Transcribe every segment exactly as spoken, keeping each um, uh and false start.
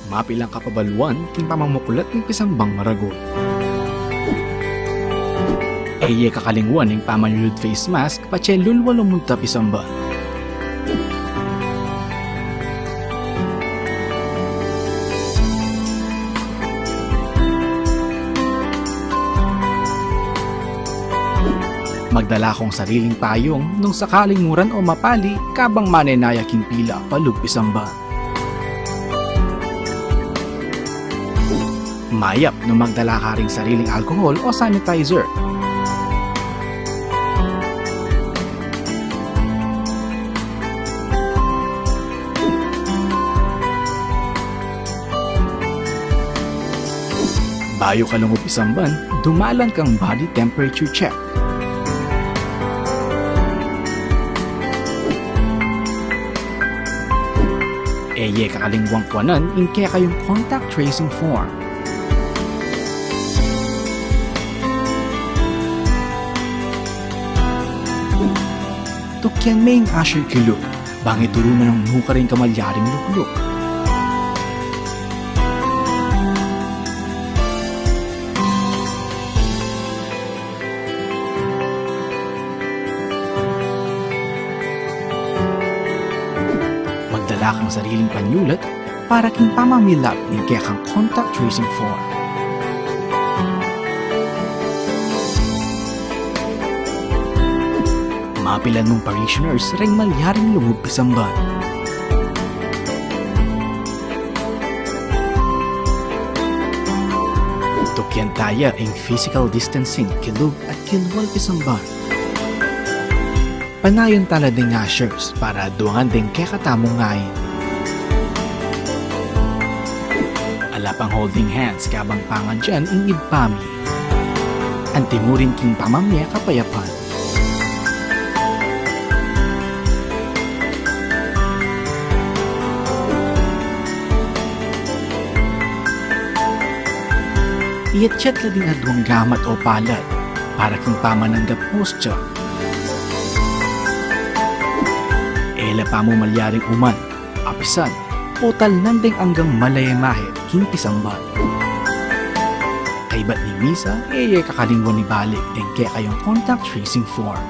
Mapilan kapabaluan king pamamuklat ning pisambang maragul. E ye kakalingwan ing pamanyulud face mask patse lulwa lumunta pisamban. Magdala kong sariling payung nung sakaling muran o mapali kabang manenaya king pila palub pisamban. Mayap nung magdala ka ring sariling alcohol o sanitizer. Bayu ka lungub pisamban, dumalan kang body temperature check. E ye kakalingwang kuanan ing kekayung contact tracing form. Tukyan me ing usher kilub, bang ituru na nung nukarin ka malyaring lukluk. Magdala kang sariling panyulat para king pamamilap ning kekang contact tracing form. Mapilan mung parishioners ring malyaring lungub pisamban. Tukyan taya ing physical distancing kilub at kilwal pisamban. Panayan tala ding ushers para duangan ding kekatamung ngain. Ala pang holding hands kabang pangadyan ing ibpa mi. Antimurin king pamamie kapayapan. Iyatyat la ding aduang gamat o palad para king pamananggap hostya. E la pamu malyaring uman, apisan, o talnan ding anggang malaya mahit king pisamban. Kaybat ning misa, e ye kakalingwan ibalik ding kekayung contact tracing form.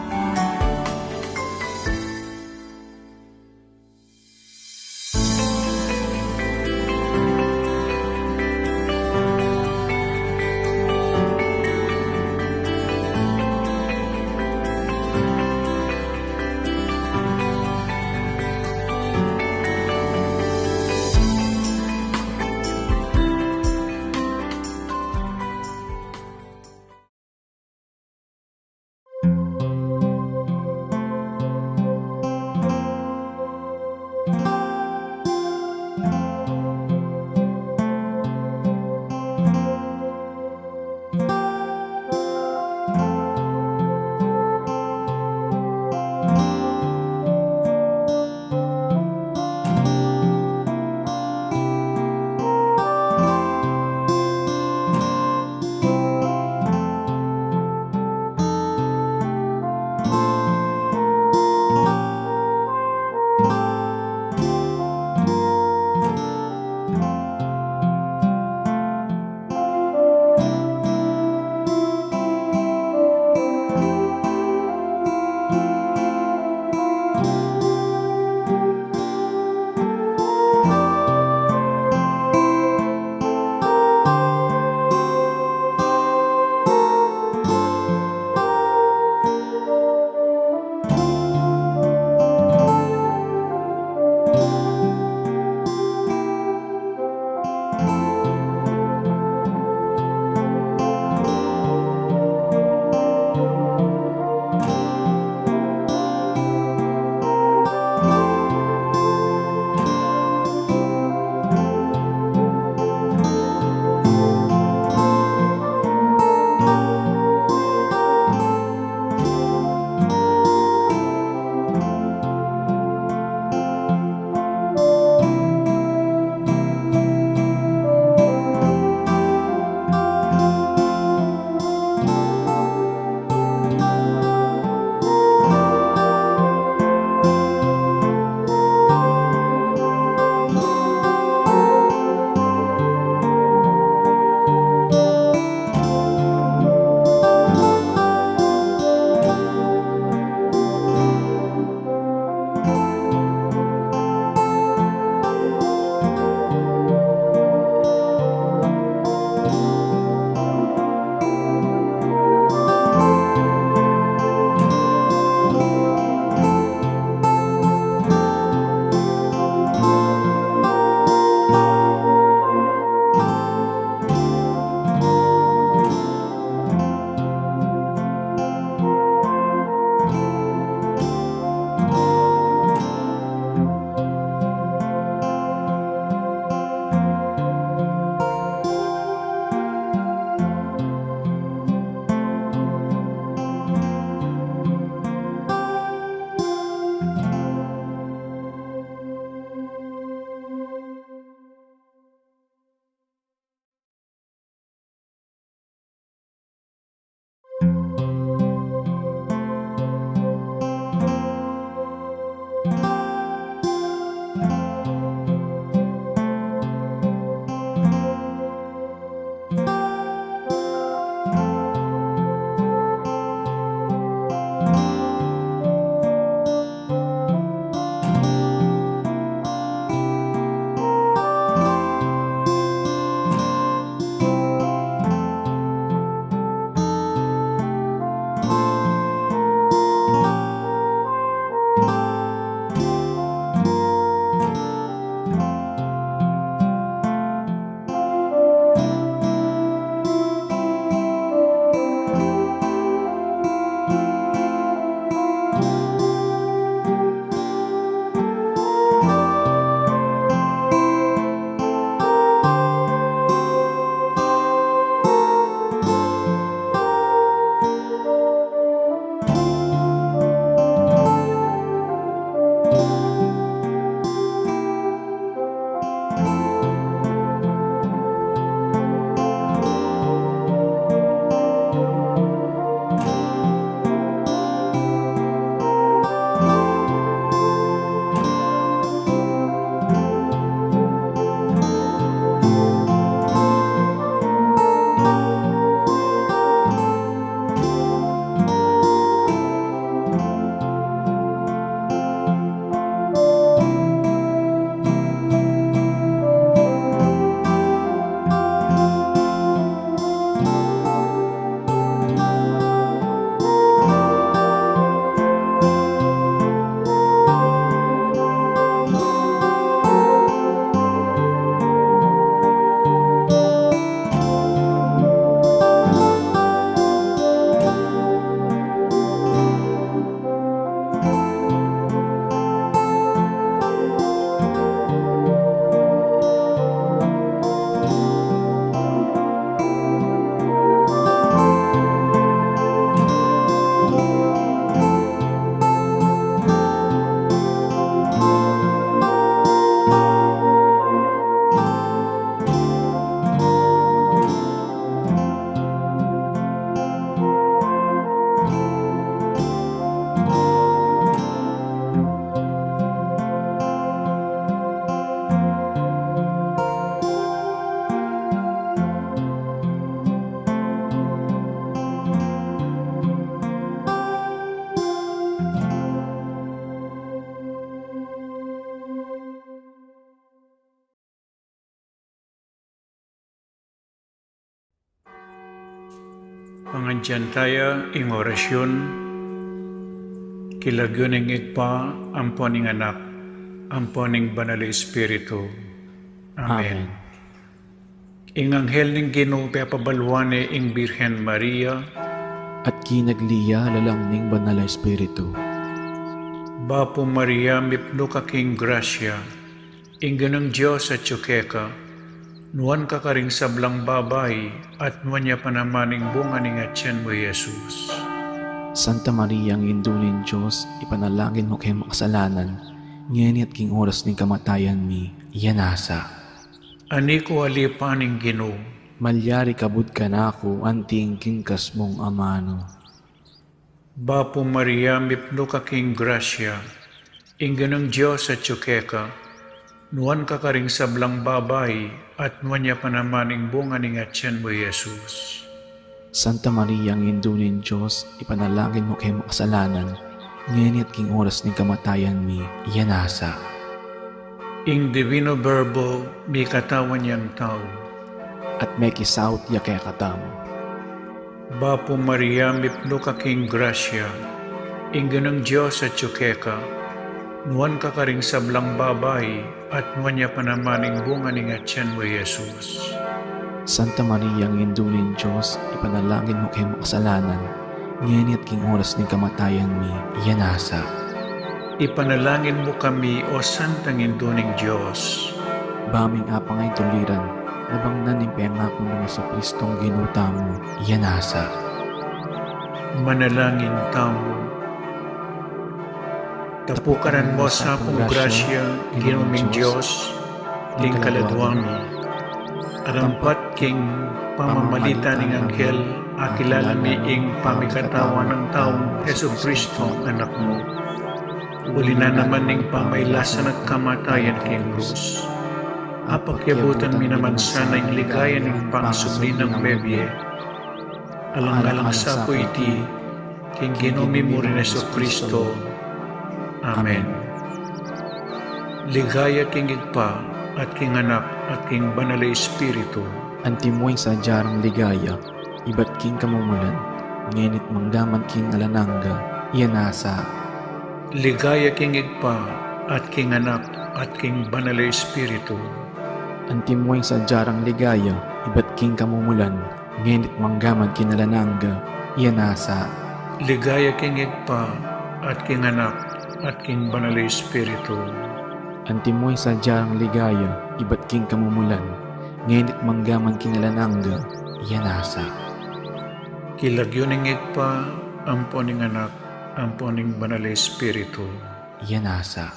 Pangadyan taya ing orasyun, king lagyu ning Ibpa, ampo ning Anak, ampo ning Banal a Espiritu. Amen. Amen. Ing anghel ning Ginu pepabaluan ne ing Birhen Maria. At kinagli ya lalam ning Banal a Espiritu. Bapu Maria, mipnu ka king grasya, ing Ginung Dios atyu keka, nuan ka karing sablang babai, at nuan ya pa naman ing bunga ning atyan mu, Jesus. Santa Maria, Indu ning Dios, ipanalangin mu keng makasalanan, ngeni at king oras ning kamatayan mi. Amen. Ani ku alipan ing Ginu. Malyari kabud kanaku anti ing kingkas mung amanu. Bapu Maria, mipnu ka king grasya, ing Ginung Dios atyu keka, nuan ka karing sablang babai, at nuan ya pa naman ing bunga ning atyan mu, Jesus. Santa Maria, Indu ning Dios, ipanalangin mu keng makasalanan, ngeni at king oras ning kamatayan mi. Amen. Ing Divino Verbo mikatawan yang tau. At mekisaut ya kekatamu. Bapu Maria, mipnu ka king grasya, ing Ginung Dios atyu keka, nuan ka karing sablang babai, at nuan ya pa naman ing bunga ning atyan mu, Jesus. Santa Maria, Indu ning Dios, ipanalangin mu keng makasalanan, ngeni at king oras ning kamatayan mi. Amen. Ipanalangin mu kami, O Santang Indu ning Dios. Ba ming apang ay tuliran, nabangnan ing pengaku nang Jesucristong Ginu tamu. Amen. Manalangin tamu. Tapukanan mu sa pung grasya, Ginu ming Dios, king kaladua mi. Arampat king pamamalit ning anghel, akilala mi ing pamikatawan nang taung Jesucristo, Anak mu. Uli na naman ning pamailasan at kamatayan king krus, apakyabutan mi naman sana ing ligaya ning pangasubli nang mebie. Alang-alang sa pu iti, king Ginu mi mu ring Jesucristo. Amen. Ligaya king Ibpa, at king Anak, at king Banal a Espiritu. Antimo ing sadya rang ligaya, ibat king kamumulan, ngeni't manggaman king alang angga. Amen. Ligaya king Ibpa, at king Anak, at king Banal a Espiritu. Antimo ing sadya rang ligaya, ibat king kamumulan, ngeni't manggaman king alang angga. Amen. Ligaya king Ibpa, at king Anak, at king Banal a Espiritu. Antimo ing sadya rang ligaya, ibat king kamumulan, ngeni't manggaman king alang angga. Amen. King lagyu ning Ibpa, ampo ning Anak, ampo ning Banal a Espiritu. Amen.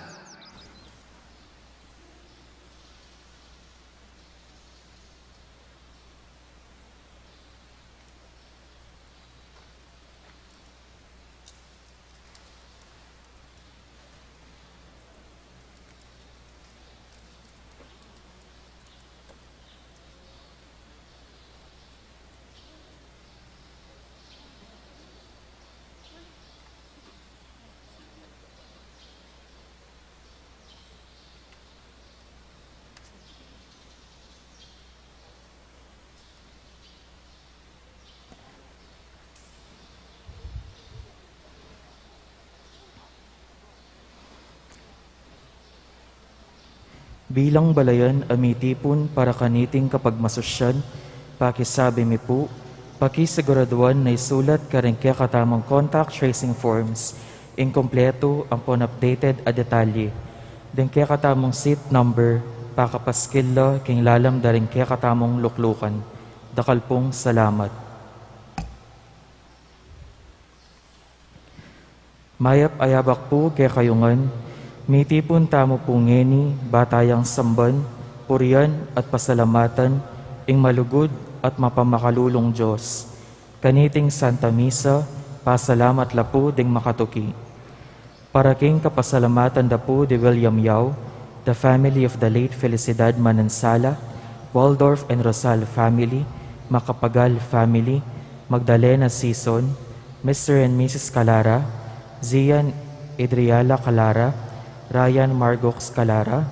Bilang balayan a mitipun para kaniting kapagmasusyan, pakisabi mi pu, pakisiguraduan na isulat karing kekatamung contact tracing forms ing kumpletu ampon updated a detalye. Deng kekatamung seat number, pakapaskil la king lalam da ring kekatamung luklukan. Dakal pung salamat. Mayap a yabak pu kekayu ngan, mitipun tamu pu ngeni, ba tayang samban, purian, at pasalamatan ing malugud at mapamakalulung Dios. Kaniting Santa Misa, pasalamat la pu ding makatuki. Para king kapasalamatan da pu di William Yao, the family of the late Felicidad Manansala, Waldorf and Rosal family, Macapagal family, Magdalena Sison, Mister and Missus Calara, Zian Adriala Calara, Ryan Margox Calara,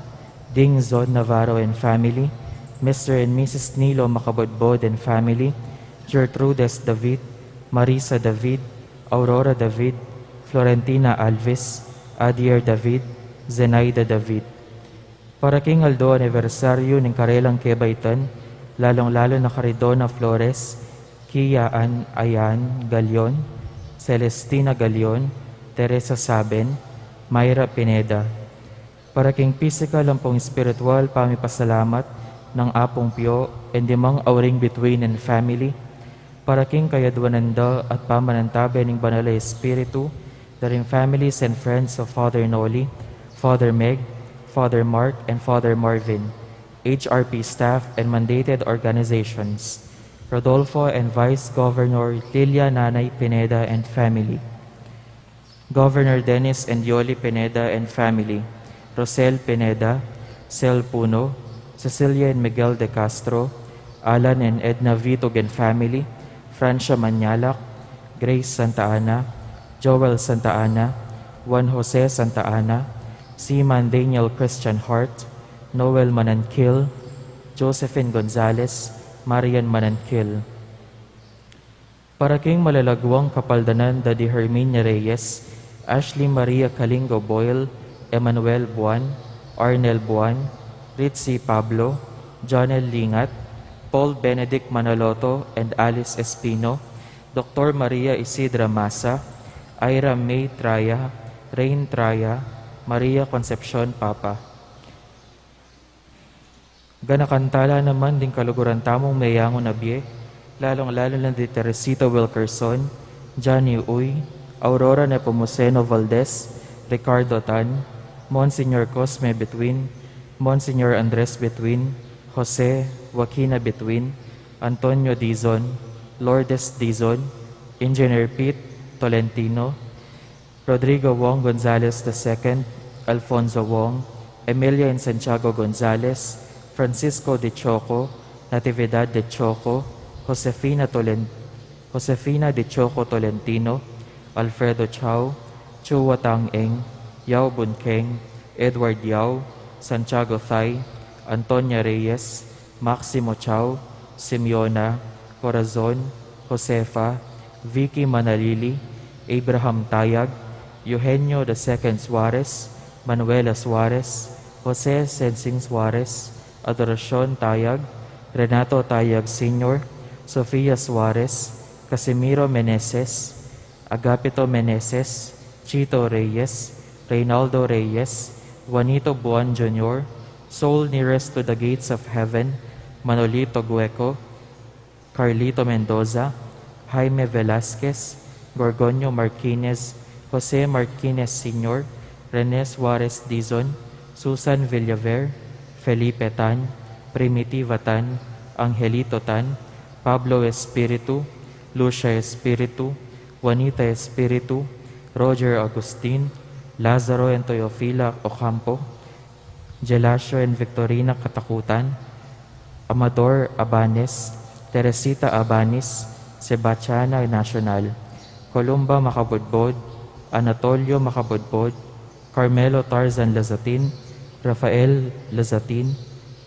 Ding Zon Navarro and family, Mister and Missus Nilo Macabodbod and family, Gertrudes David, Marisa David, Aurora David, Florentina Alves, Adier David, Zenaida David. Para king aldo anibersaryu ning karelang kebaitan, lalung-lalu na kari Dona Flores, Kia An Ayan Galion, Celestina Galion, Teresa Saben, Myra Pineda. Para king pisikal ampong espiritual pamipasalamat nang Apung Pio and Imang Auring Bituin and family, para king kayadwanan da at pamanantabe ning Banal a Espiritu, the ring families and friends of Father Noli, Father Meg, Father Mark, and Father Marvin, H R P staff, and mandated organizations, Rodolfo and Vice Governor Lilia Nanay Pineda and family, Governor Dennis and Yoli Pineda and family, Rosel Pineda, Sel Puno, Cecilia and Miguel de Castro, Alan and Edna Vitug and family, Francia Manyalak, Grace Santa Ana, Joel Santa Ana, Juan Jose Santa Ana, Seaman Daniel Christian Hart, Noel Manankil, Josephine Gonzalez, Marian Manankil. Para king malalaguang kapaldanan da di Herminia Reyes, Ashley Maria Kalingo Boyle, Emmanuel Buan, Arnel Buan, Ritzy Pablo, Jonel Lingat, Paul Benedict Manaloto and Alice Espino, Doktor Maria Isidra Masa, Ira May Traya, Rain Traya, Maria Concepcion Papa. Ganakan tala naman ding kaluguran tamung meyangu na bie, lalung-lalu na di Teresita Wilkerson, Johnny Uy, Aurora Nepomuceno Valdez, Ricardo Tan, Monsignor Cosme Betwin, Monsignor Andres Betwin, Jose Joaquina Betwin, Antonio Dizon, Lourdes Dizon, Engineer Pete Tolentino, Rodrigo Wong Gonzalez the second, Alfonso Wong, Emilia and Santiago Gonzalez, Francisco de Choco, Natividad de Choco, Josefina Tolen-, Josefina de Choco Tolentino, Alfredo Chao, Chua Tang Eng, Yao Bun Keng, Edward Yao, Santiago Thai, Antonia Reyes, Maximo Chao, Simeona, Corazon, Josefa, Vicky Manalili, Abraham Tayag, Eugenio the second Suarez, Manuela Suarez, Jose Sensing Suarez, Adoracion Tayag, Renato Tayag Senior, Sofia Suarez, Casimiro Meneses, Agapito Meneses, Chito Reyes, Reynaldo Reyes, Juanito Buan Junior, Soul Nearest to the Gates of Heaven, Manolito Gueco, Carlito Mendoza, Jaime Velasquez, Gorgonio Marquinez, Jose Marquinez Senior, Rene Suarez Dizon, Susan Villaver, Felipe Tan, Primitiva Tan, Angelito Tan, Pablo Espiritu, Lucia Espiritu, Juanita Espiritu, Roger Agustin, Lazaro and Teofila Ocampo, Gelasio and Victorina Katakutan, Amador Abanes, Teresita Abanis, Sebastiana Nacional, Columba Makabudbod, Anatolio Makabudbod, Carmelo Tarzan Lazatin, Rafael Lazatin,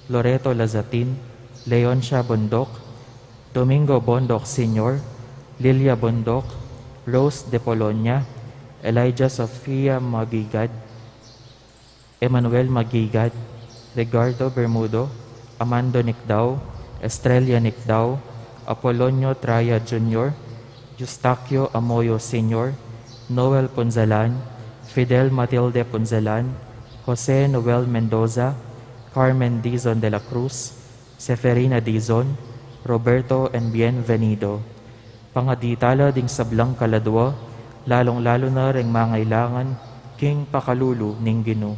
Loreto Lazatin, Leoncia Bondoc, Domingo Bondoc Senior, Lilia Bondoc, Rose de Polonia, Elijah Sofia Magigad, Emmanuel Magigad, Ricardo Bermudo, Amando Nicdao, Estrella Nicdao, Apolonio Traya Junior, Eustaquio Amoyo Senior, Noel Punzalan, Fidel Matilde Punzalan, Jose Noel Mendoza, Carmen Dizon de la Cruz, Seferina Dizon, Roberto and Bienvenido. Pangadi tala ding sablang kaladua, lalung-lalu na reng mangailangan king pakalulu ning Ginu.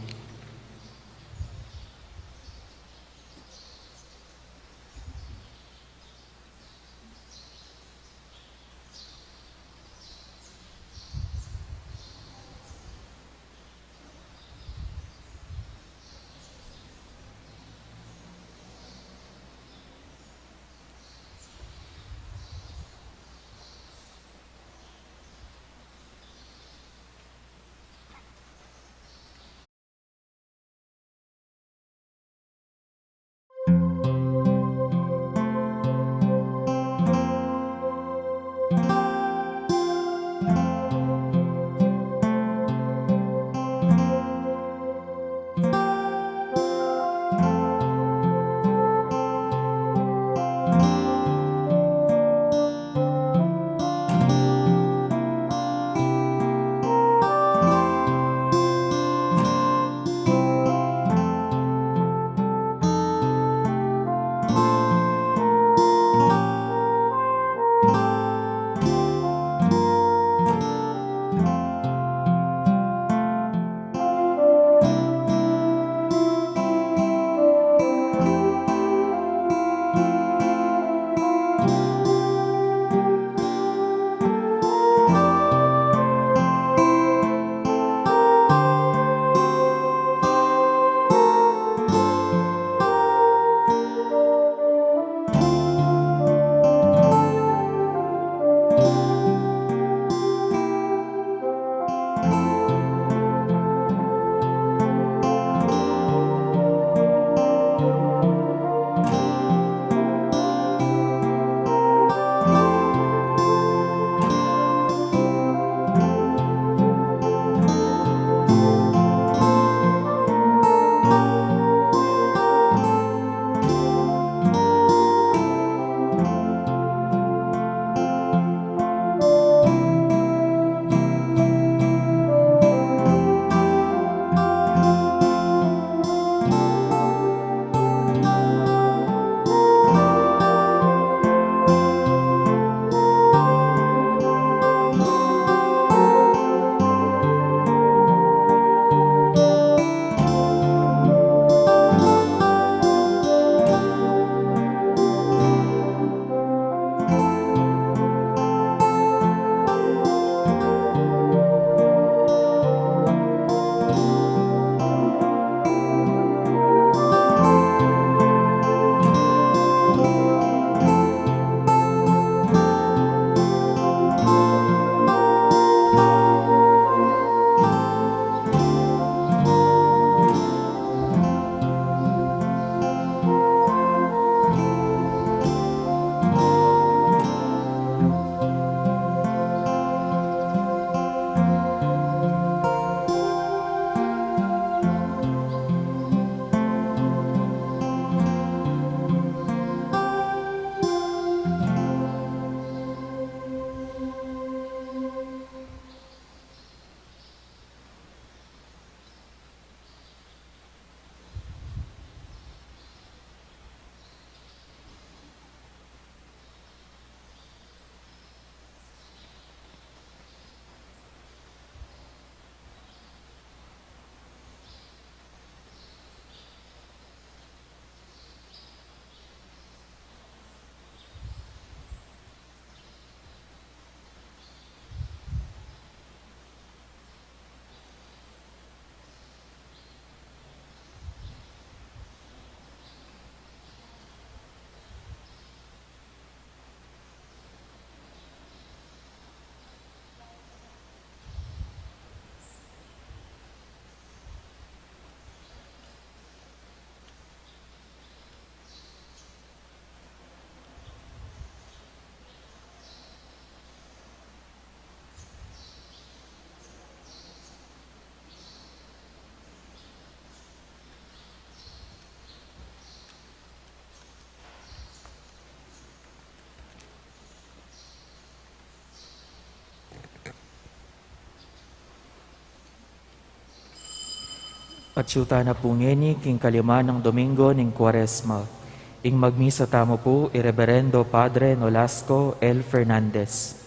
At yu tana pu ngeni king kalima nang Domingo ning Kuaresma. Ing magmisa tamu pu i Reberendo Padre Nolasco L. Fernandez.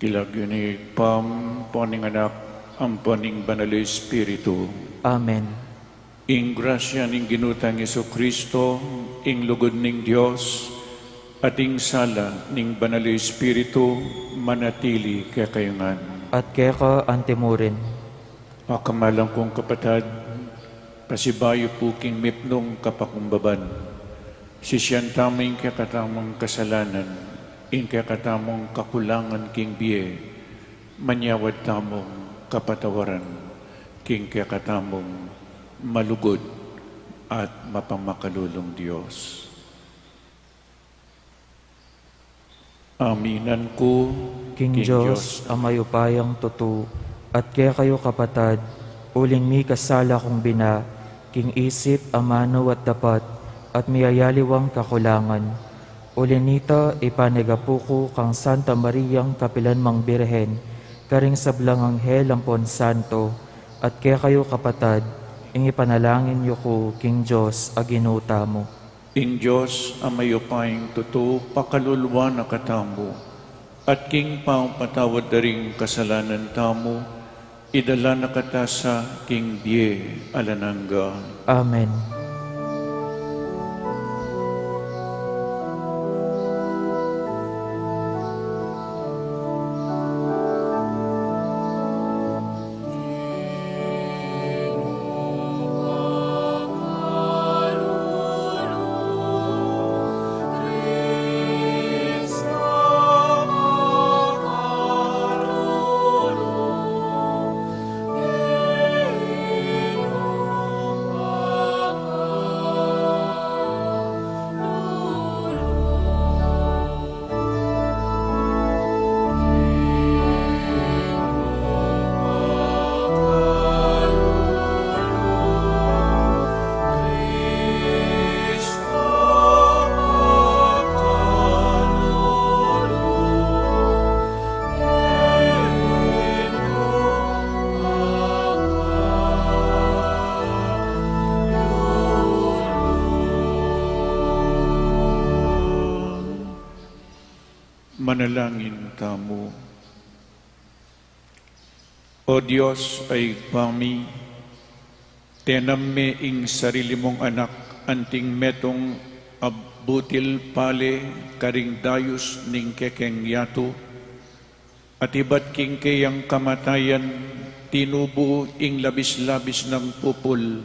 King lagyu ning Ibpa, ampo ning Anak, ampo ning Banal a Espiritu. Amen. Ing grasya ning Ginu tang Jesucristo, ing lugud ning Dios, at ing sala ning Banal a Espiritu, manatili kekayu ngan. At keka antimurin. Akamalan kung kapatad, pasibayu pu king mipnung kapakumbaban, sisian tamu ing kekatamung kasalanan, ing kekatamung kakulangan king bie, manyawad tamung kapatawaran king kekatamung malugud at mapamakalulung Dios. Aminan ku king Dios a mayupayang tutu, at kekayu kapatad, uling mikasala kung bina, king isip, amanu at dapat, at miyayaliwang kakulangan. Uli nita, ipanyawad ku kang Santa Mariang kapilan mang Birhen, karing sablang anghel ampon santo, at kekayu kapatad, ing ipanalangin yu ku king Dios a Ginu tamu. Ing Dios a mayupayang tutu, pakalulwan na katamu, at king pamapatawad da ring kasalanan tamu, Idala na kata sa king bie alang angga. Amen. Manalangin tamu. O Dios a Ibpa mi, tenam me ing sarili mung anak anting metung a butil pale karing dayus ning kekeng yatu, at ibat king keyang kamatayan, tinubu ing labis-labis nang pupul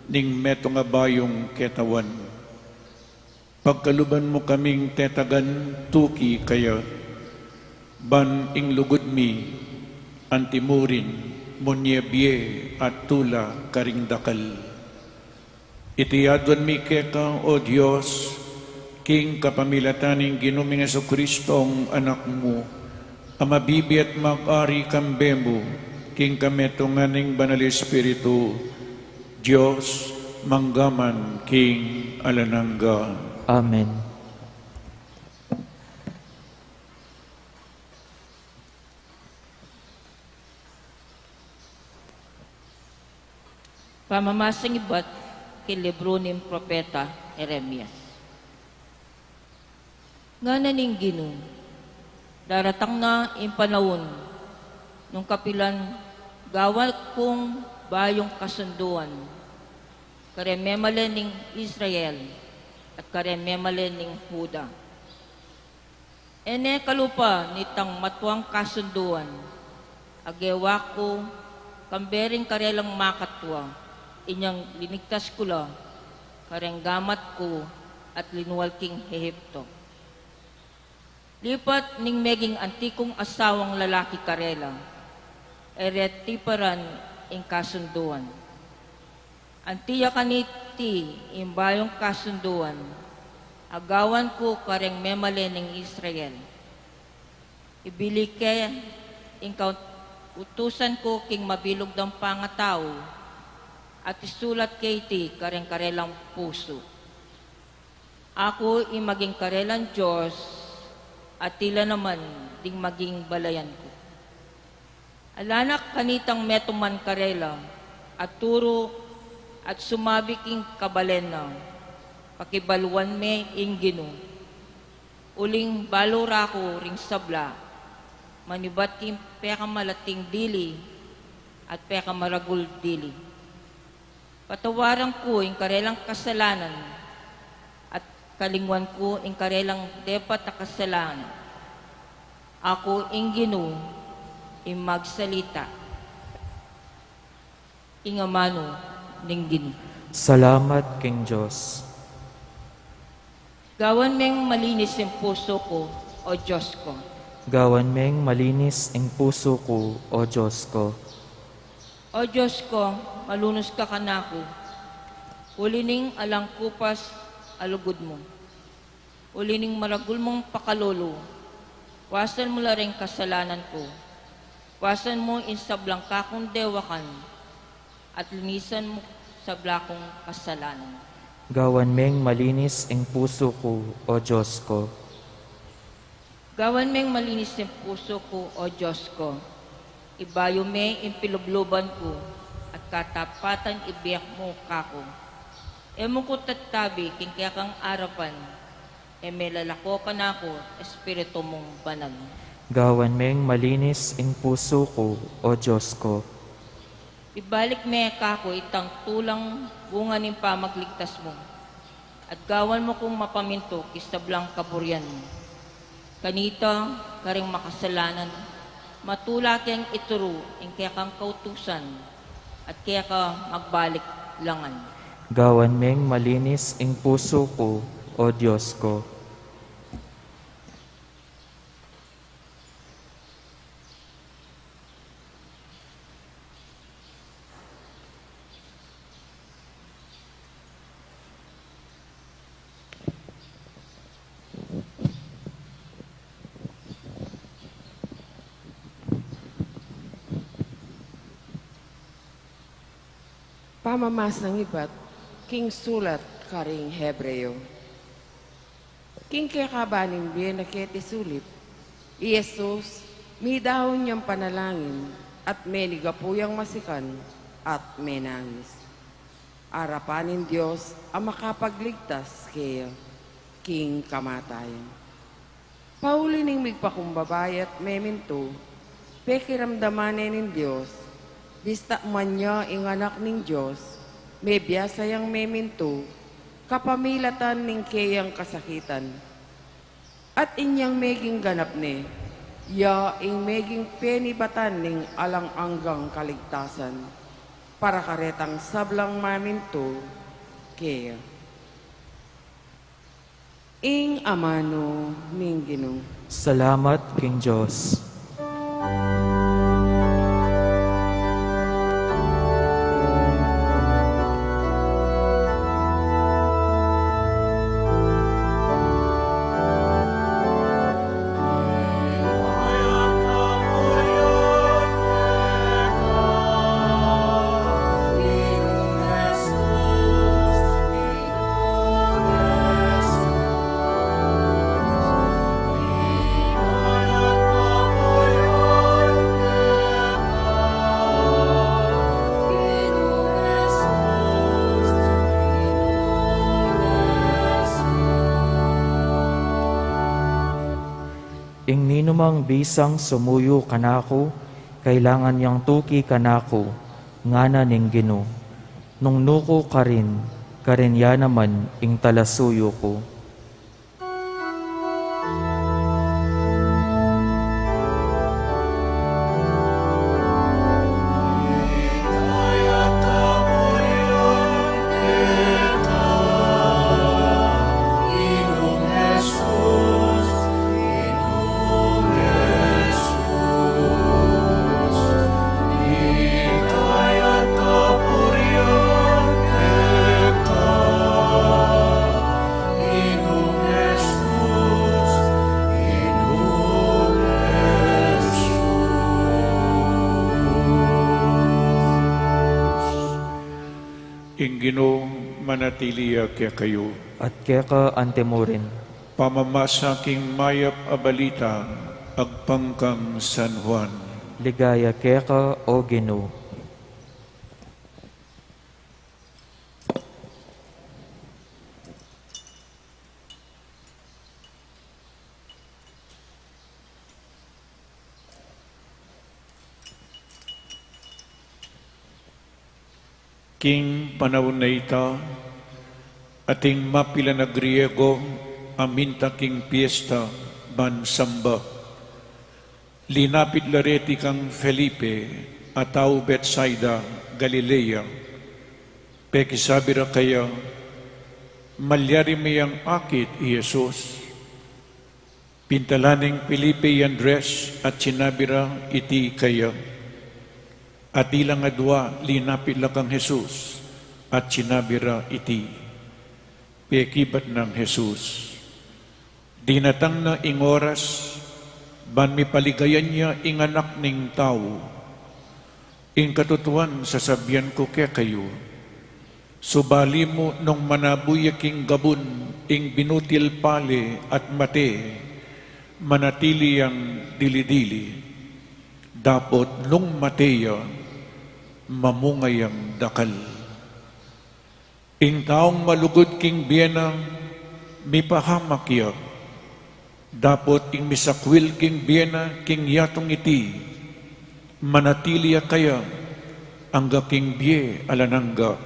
ning metung a bayung ketawan. Pagkaluban mu kaming tetagan tuki kaya, ban ing lugud mi antimurin munye bie at tula karing dakal. Iti aduan mi keka, O Dios, king kapamilatan ning Ginu ming Jesucristo, Anak mu, a mabibie at mag-ari kambe mu, king kametungan ning Banal Espiritu, Dios, mangga man king alang angga. Amen. Pamamasang ibat king libru ning propeta Jeremias. Ngana ning Ginu, daratang na ing panaun nung kapilan gawan kung bayung kasunduan kareng memalen ning Israel at kareng memalen ning Juda. E ne kalupa nitang matuang kasunduan a gewa ku kambe ring karelang makatua, inyang linigtas ku la kareng gamat ku at linual king Ehipto. Lipat ning meging anti kung asawang lalaki karela, e re tiparan ing kasunduan. Anti ya kaniti ing bayung kasunduan a gawan ku kareng memalen ning Israel. Ibili ke ing kautusan ku king mabilug dang pangatau, at isulat ke iti kareng karelang pusu. Aku ing maging karelang Dios, at ila naman ding maging balayan ku. Ala na kanitang metung man karela a turu at sumabi king kabalen na, pakibaluan me ing Ginu. Uling balu ra ku ring sabla, manibat king pekamalating dili at pekamaragul dili. Patawaran ku ing karelang kasalanan, at kalingwan ku ing karelang depat a kasalanan. Aku ing Ginu ing magsalita. Ing amanu ning Ginu. Salamat king Dios. Gawan meng malinis ing pusu ku, O Dios ku. Gawan meng malinis ing pusu ku, O Dios ku. O Dios ku, malunus ka kanaku, uli ning alang kupas a lugud mu, uli ning maragul mung pakalulu. Wasan mu la ring kasalanan ku, wasan mu ing sablang kakung dewakan, at linisan mu sabla kung kasalanan. Gawan meng malinis ing pusu ku, O Dios ku. Gawan meng malinis ing pusu ku, O Dios ku. Ibayu me ing pilubluban ku, at katapatan ibie mu kaku. E mu ku tatabi king kekang arapan, e me lalako kanaku Espiritu mung Banal. Gawan meng malinis ing pusu ku, O Dios ku. Ibalik me kaku itang tulang bunga ning pamagligtas mu, at gawan mu kung mapamintu king sablang kaburian mu. Kanita, karing makasalanan, matula keng ituru ing kekang kautusan, at keka magbalik langan. Gawan meng malinis ing pusu ku, O Dios ku. Pamamasang ibat king sulat karing Hebreo. King kekaban ning bie na keti sulip, i Jesus, midaun yang panalangin at menigapu yang masikan at menangis. Arapan ning Dios a makapagligtas keya king kamatayan. Pauli ning migpakumbaba ya't memintu, pekiramdaman ne ning Dios, bista man ya ing Anak ning Dios, mebiasa yang memintu, kapamilatan ning keyang kasakitan. At inyang meging ganap ne, ya ing meging penibatan ning alang anggang kaligtasan, para karetang sablang mamintu keya. Ing amanu ning Ginu. Salamat king Dios. Ing ninumang bisang sumuyu kanaku, kailangan yang tuki kanaku, ngana ning Ginu. Nung nuku karin, karin ya naman ing talasuyu ku. Ing Ginu manatili ya kekayu. At keka antimurin. Pamamasa king mayap a balita agpang kang San Juan. Ligaya keka, O Ginu. King panaun a ita, ating mapilan a Griego a minta king piesta ban samba. Linapit la reti kang Felipe a tau Betsaida, Galilea. Pekisabi ra keya, "Malyari me yang akit i Jesus." Pintalan neng Felipe i Andres at sinabi ra iti keya. At ilang adua linapit la kang Jesus at sinabi ra iti. Pekibat nang Jesus, "Dinatang na ing oras ban mipaligayan ya ing Anak ning Tau. Ing katutuan sasabian ku kekayu, subali mu nung manabu ya king gabun ing binutil pale at mate, manatili yang dili-dili. Dapot nung mate ya, mamunga yang dakal." Ing taung malugud king bie na, mipahamak ya. Dapot ing misakwil king bie na king yatung iti, manatili ya kaya, angga king bie alang angga.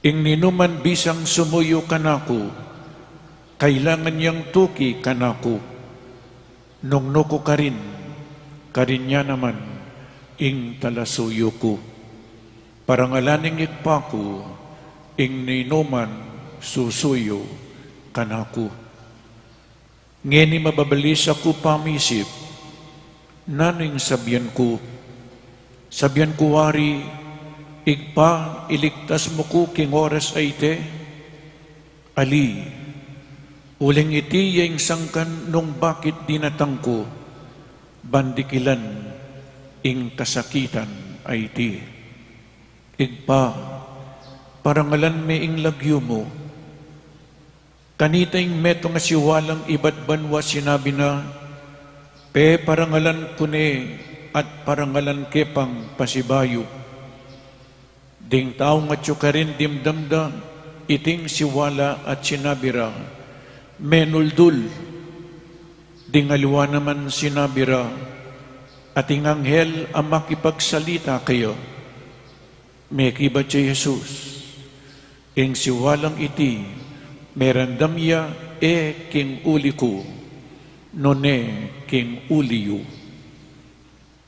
Ing ninuman bisang sumuyu kanaku, kailangan yang tuki kanaku. Nung nuku karin, karin ya naman ing talasuyu ku. Parangalan ning Ibpa ku ing ninuman susuyu kanaku. Ngeni mababalisa ku pamisip, nanu ing sabian ku? Sabian ku wari, Ibpa, iligtas mu ku king oras a iti? Ali, uling iti ya ing sangkan nung bakit dinatang ku, ban dikilan ing kasakitan a iti. Ibpa, parangalan me ing lagyu mu. Kanita ing metung a siwalang ibat banua sinabi na, peparangalan ku ne at parangalan ke pang pasibayu. Ding taung atyu karin dimdam da iting siwala at sinabi ra, menuldul. Ding aliwa naman sinabi ra, ating anghel a makipagsalita keya. Mekibat ya i Jesus, ing siwalang iti, merandam ya e king uli ku, nune king uli yu.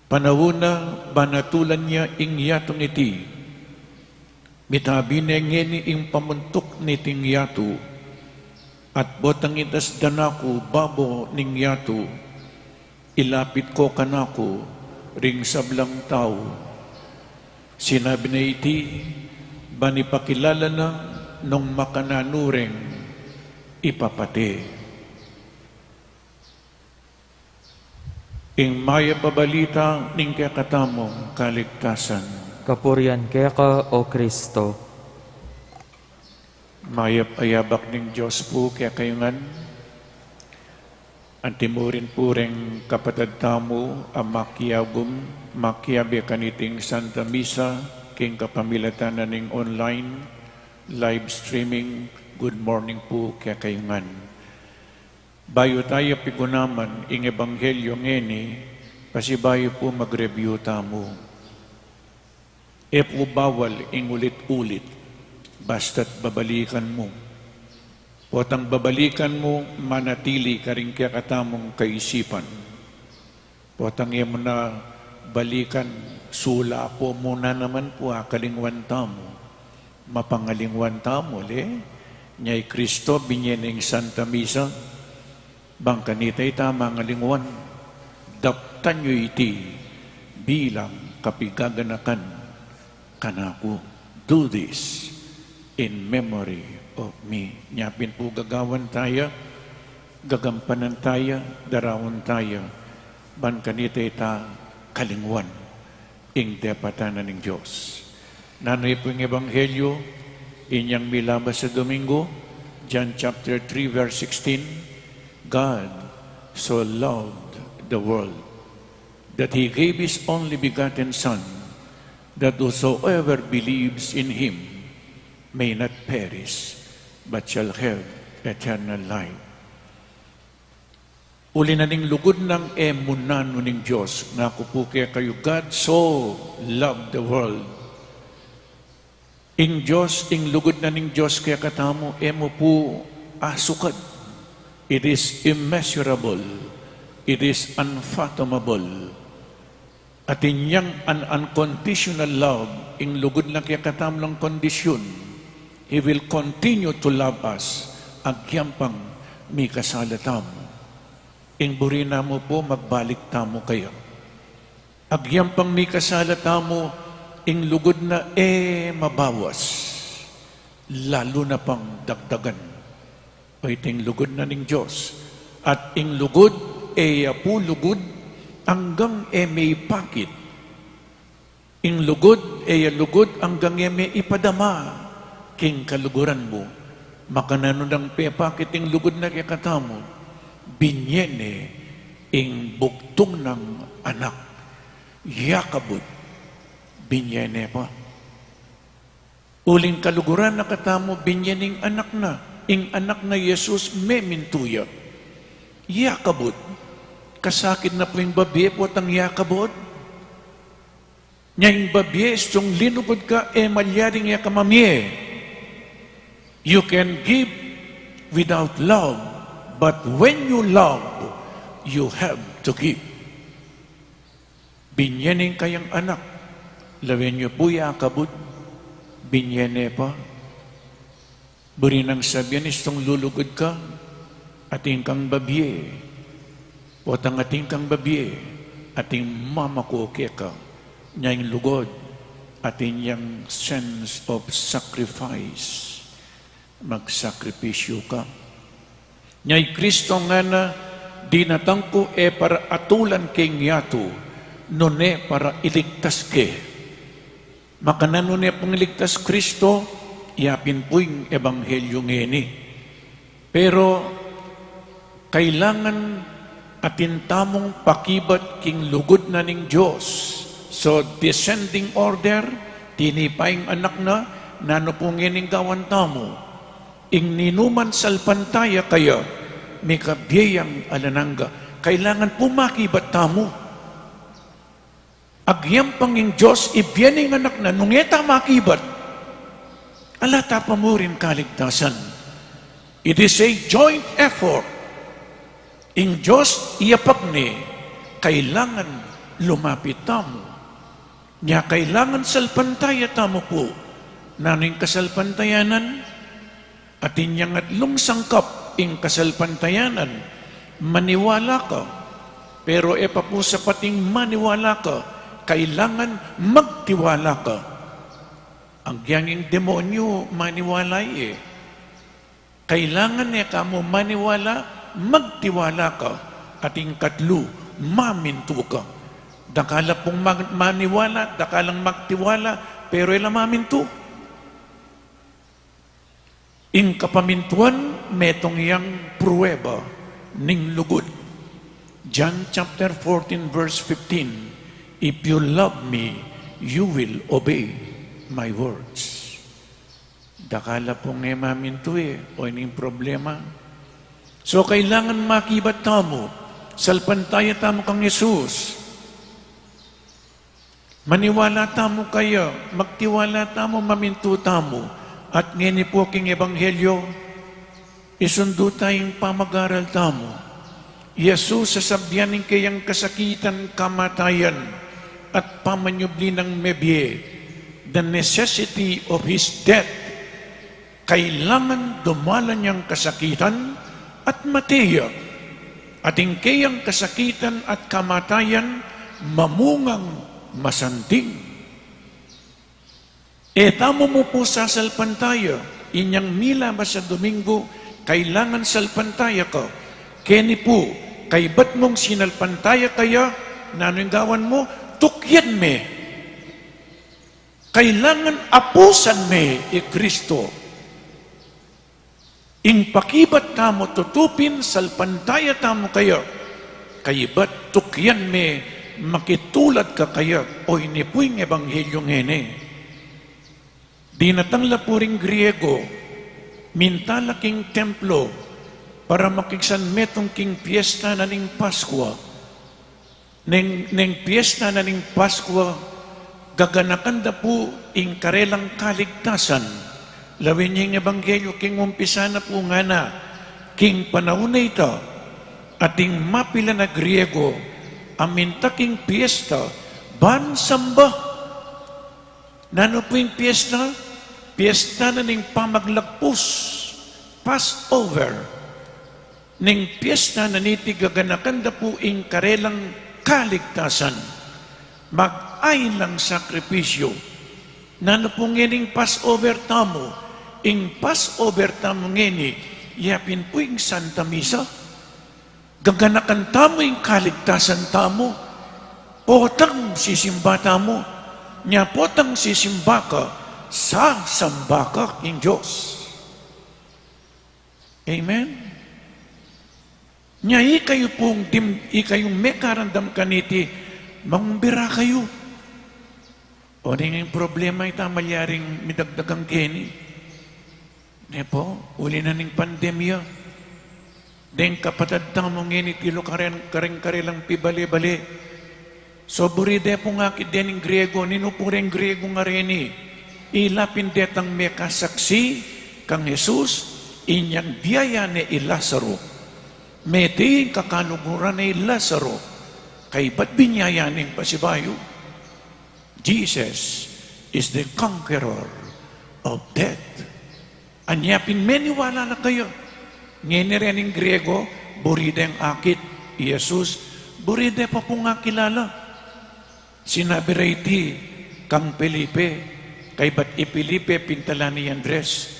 Panaun na banatulan ya ing yatung iti, mitabi ne ngeni ing pamuntuk niting yatu, at botang itas da na ku babo ning yatu, ilapit ko kanaku ring sablang tau. Sinabi na iti, ban ipakilala na nung makananu reng ipapate. Ing mayap a balita ning kekatamung kaligtasan. Kapurian keka, O Kristo. Mayap a yabak ning Dios pu kekayu ngan. Antimurin pu reng kapatad tamu a makiagum, makiabe kaniting Santa Misa king kapamilatan na ning online live streaming, good morning pu kekayu ngan. Bayu taya pigunaman ing ebanghelyo ngeni, pasibayu pu mag-review tamu. E pu bawal ing ulit-ulit, basta't babalikan mu. Potang babalikan mu, manatili karing kekatamung kaisipan. Potang e mu na balikan, sulapo mu na naman pu, akalingwan tamu. Mapangalingwan tamu, le? Nya i Kristo, binye ne ing Santa Misa, bang kanita ita mangalingwan, daptan yu iti bilang kapigaganakan kanaku. Do this in memory of me. Nya pin pu gagawan taya, gagampanan taya, daraun taya, ban kanita ita kalingwan ing depatan na ning Dios. Nanu pu ing ebanghelyo inyang milabas a Domingo? John chapter three, verse sixteen, God so loved the world that he gave his only begotten Son, that whosoever believes in him may not perish, but shall have eternal life. Uli na ning lugud nang e mu nanu ning Dios, ngaku pu kekayu, God so loved the world. Ing Dios, ing lugud na ning Dios kekatamu, e mu pu asukad. It is immeasurable. It is unfathomable. Atin yang an unconditional love, ing lugud na kekatamu alang kondisyun. He will continue to love us, agyang pang mikasala tamu. Ing buri na mu pu, magbalik tamu kaya. Agyang pang mikasala tamu, ing lugud na e mabawas, lalu na pang dagdagan. O iting lugud na ning Dios. At ing lugud, e ya pu lugud, anggang e me ipakit. Ing lugud, e ya lugud, anggang e me ipadama king kaluguran mu. Makananu nang pepakit ing lugud na kekatamu, binye ne ing bugtung nang anak. Ya kabud, binye ne pa. Uling kaluguran na katamu, binye ning anak na, ing anak na Jesus memintu ya. Ya kabud, kasakit na pu ing babie, potang ya kabud. Nya ing babie istung linugud ka, e malyaring e ka mamie. You can give without love, but when you love, you have to give. Binie ne ing kayang anak, lawen yu pu ya kabud, binie ne pa. Buri nang sabian istung lulugud ka, atin kang babie. Potang atin kang babie, atin mamaku keka. Nya ing lugud, atin yang sense of sacrifice. Magsakripisyu ka. Nya i Kristo ngana, dinatang ku e para atulan ke ing yatu, nune para iligtas ke. Makananu ne pung iligtas Kristo, yapin pu ing ebanghelyu ngeni. Pero kailangan atin tamung pakibat king lugud na ning Dios. So, descending order, tinipa ing anak na, nanu pu ngening gawan tamu? Ing ninuman salpantaya kaya, mikabie yang alang angga. Kailangan pu makibat tamu. Agyang pang ing Dios, ibie ne ing anak na, nung e ta makibat, ala ta pa murin kaligtasan. It is a joint effort. Ing Dios, iyapag ne, kailangan lumapit tamu. Nya kailangan salpantaya tamu pu. Nanu ing kasalpantayanan? Atin yang atlung sangkap ing kasalpantayanan, maniwala ka. Pero e pa pu sapat ing maniwala ka, kailangan magtiwala ka. Agyang ing demonyu maniwala ye. Kailangan e ka mu maniwala, magtiwala ka. Atin katlu, mamintu ka. Dakal la pung mag-, maniwala, dakal lang magtiwala, pero e la mamintu. Ing kapamintuan, metung yang prueba ning lugud. John chapter fourteen, verse fifteen, "If you love me, you will obey my words." Dakal la pung e mamintu e, o ini ing problema. So, kailangan makibat tamu, salpantaya tamu kang Jesus. Maniwala tamu kaya, magtiwala tamu, mamintu tamu, at ngeni pu king ebanghelyo, isundu ta ing pamag-aral tamu. I Jesus, sasabian ning kayang kasakitan, kamatayan, at pamanyubli nang mebie, the necessity of his death. Kailangan dumalan yang kasakitan at mate ya. At ing kayang kasakitan at kamatayan mamungang masanting. E tamu mu pu sasalpantaya, inyang milabas a Domingo, kailangan salpantaya ka. Keni pu, kaybat mung sinalpantaya ka ya, nanu ing gawan mu? Tukyan me. Kailangan apusan me i Kristo. Ing pakibat tamu tutu pin salpantaya tamu kaya, kaybat tukyan me, makitulad ka kaya, o ini pu ing ebanghelyu ngeni. Dinatang la pu ring Griego, minta la king templo, para makigsan metung king piesta na ning Paskua. Neng, neng piesta na ning Paskua, gaganakan da pu ing karelang kaligtasan. Lawen ye ing ebanghelyu king umpisa na pu ngana, king panaun a ita, ating mapilan a Griego, a minta king piesta, ban samba. Nanu pu ing piesta? Piesta na ning pamaglagpus, Passover. Ning piesta na niti gaganakan da pu ing karelang kaligtasan. Mag-ain lang sakripisyu. Nanu pu ngening Passover tamu? Ing Passover tamu ngeni, yapin pu ing Santa Misa. Gaganakan tamu ing kaligtasan tamu. Potang sisimba tamu. Nya potang sisimba ka, sasamba ka king Dios. Amen? Nya ikayu pung dim-, ikayung mekaramdam kaniti, mangumbira kayu. O, ning problema ita, malyaring midagdagan keni. Ne pu, uli na ning pandemya. Deng kapatad tamu ngeni tilu karen, karen karelang pibale-bale. So, buri de pung akit dening Griego, ninu pu reng Griego nga reni? Ila pin detang mekasaksi kang Jesus, inyang biyaya ne i Lazaro. Mete ing kakaluguran ne i Lazaro, kaybat binyaya neng pasibayu. Jesus is the conqueror of death. Anya pin meniwala la kaya. Ngeni rening Griego, buri deng akit i Jesus, buri de pa pung akilala. Sinabi reti kang Felipe, kaybat i Felipe pintalan ne i Andres,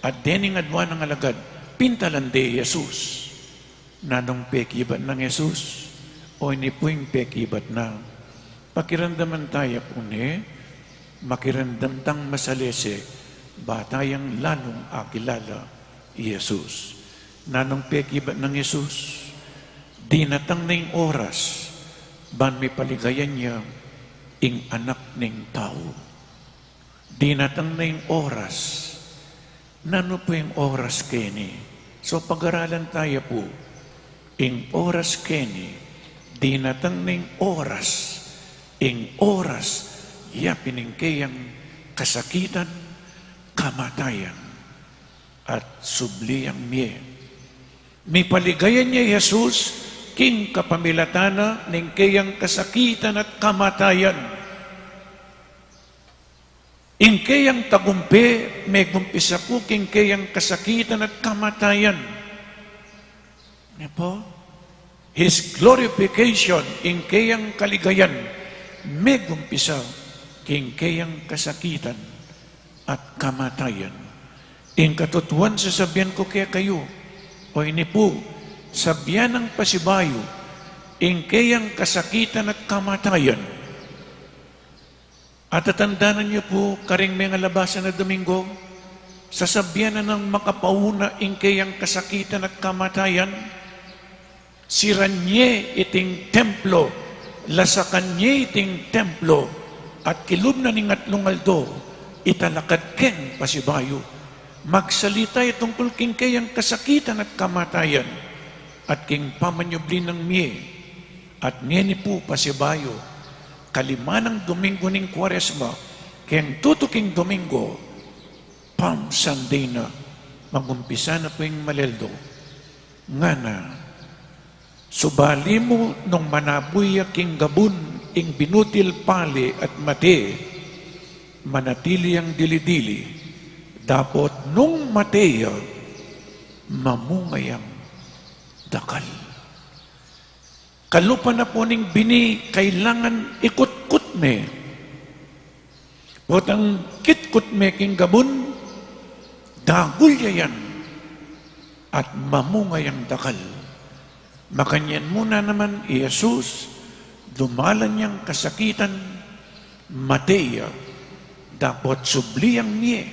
at dening adua nang alagad, pintalan de i Jesus. Nanung pekibat nang Jesus? O ini pu ing pekibat na. Pakiramdaman taya pu ne, makiramdam tang masalese, ba tayang lalung akilala i Jesus. Nanung pekibat nang Jesus? Dinatang ne ing oras, ban mipaligayan ya ing Anak ning Tau. Dinatang ne ing oras. Nanu pu ing oras keni? So, pagaralan taya pu. Ing oras keni, dinatang ne ing oras, ing oras, ya pin ing keyang kasakitan, kamatayan, at subli yang mie. Mipaligayan ya i Jesus king kapamilatan na ning keyang kasakitan at kamatayan. Ing keyang tagumpe, megumpisa pu king keyang kasakitan at kamatayan. Ne pu? His glorification, ing keyang kaligayan, megumpisa king keyang kasakitan at kamatayan. Ing katutuan sasabian ku kekayu, o ini pu, sabian nang pasibayu, ing keyang kasakitan at kamatayan. At tatandanan yu pu, karing mengalabasan a Domingo, sasabian na nang makapauna ing keyang kasakitan at kamatayan, siran ye iting templo, lasakan ye iting templo, at kilub na ning atlung aldo, italakad keng pasibayu. Magsalita ya tungkul king keyang kasakitan at kamatayan, at king pamanyubli nang mie, at ngeni pu pasibayu, kalima nang Domingo ning Kuaresma, keng tutuking Domingo, Palm Sunday na, magumpisa na pu ing maleldo. Ngana, subali mu nung manabu ya king gabun ing binutil pale at mate, manatili yang dili-dili, dapot nung mate ya, mamunga yang dakal. Kalupa na pu ning bini, kailangan ikutkut me. Potang kitkut me king gabun, dagul ya yan, at mamunga yang dakal. Makanyan mu na naman i Jesus, dumalan yang kasakitan, mate ya, dapot subli yang mie,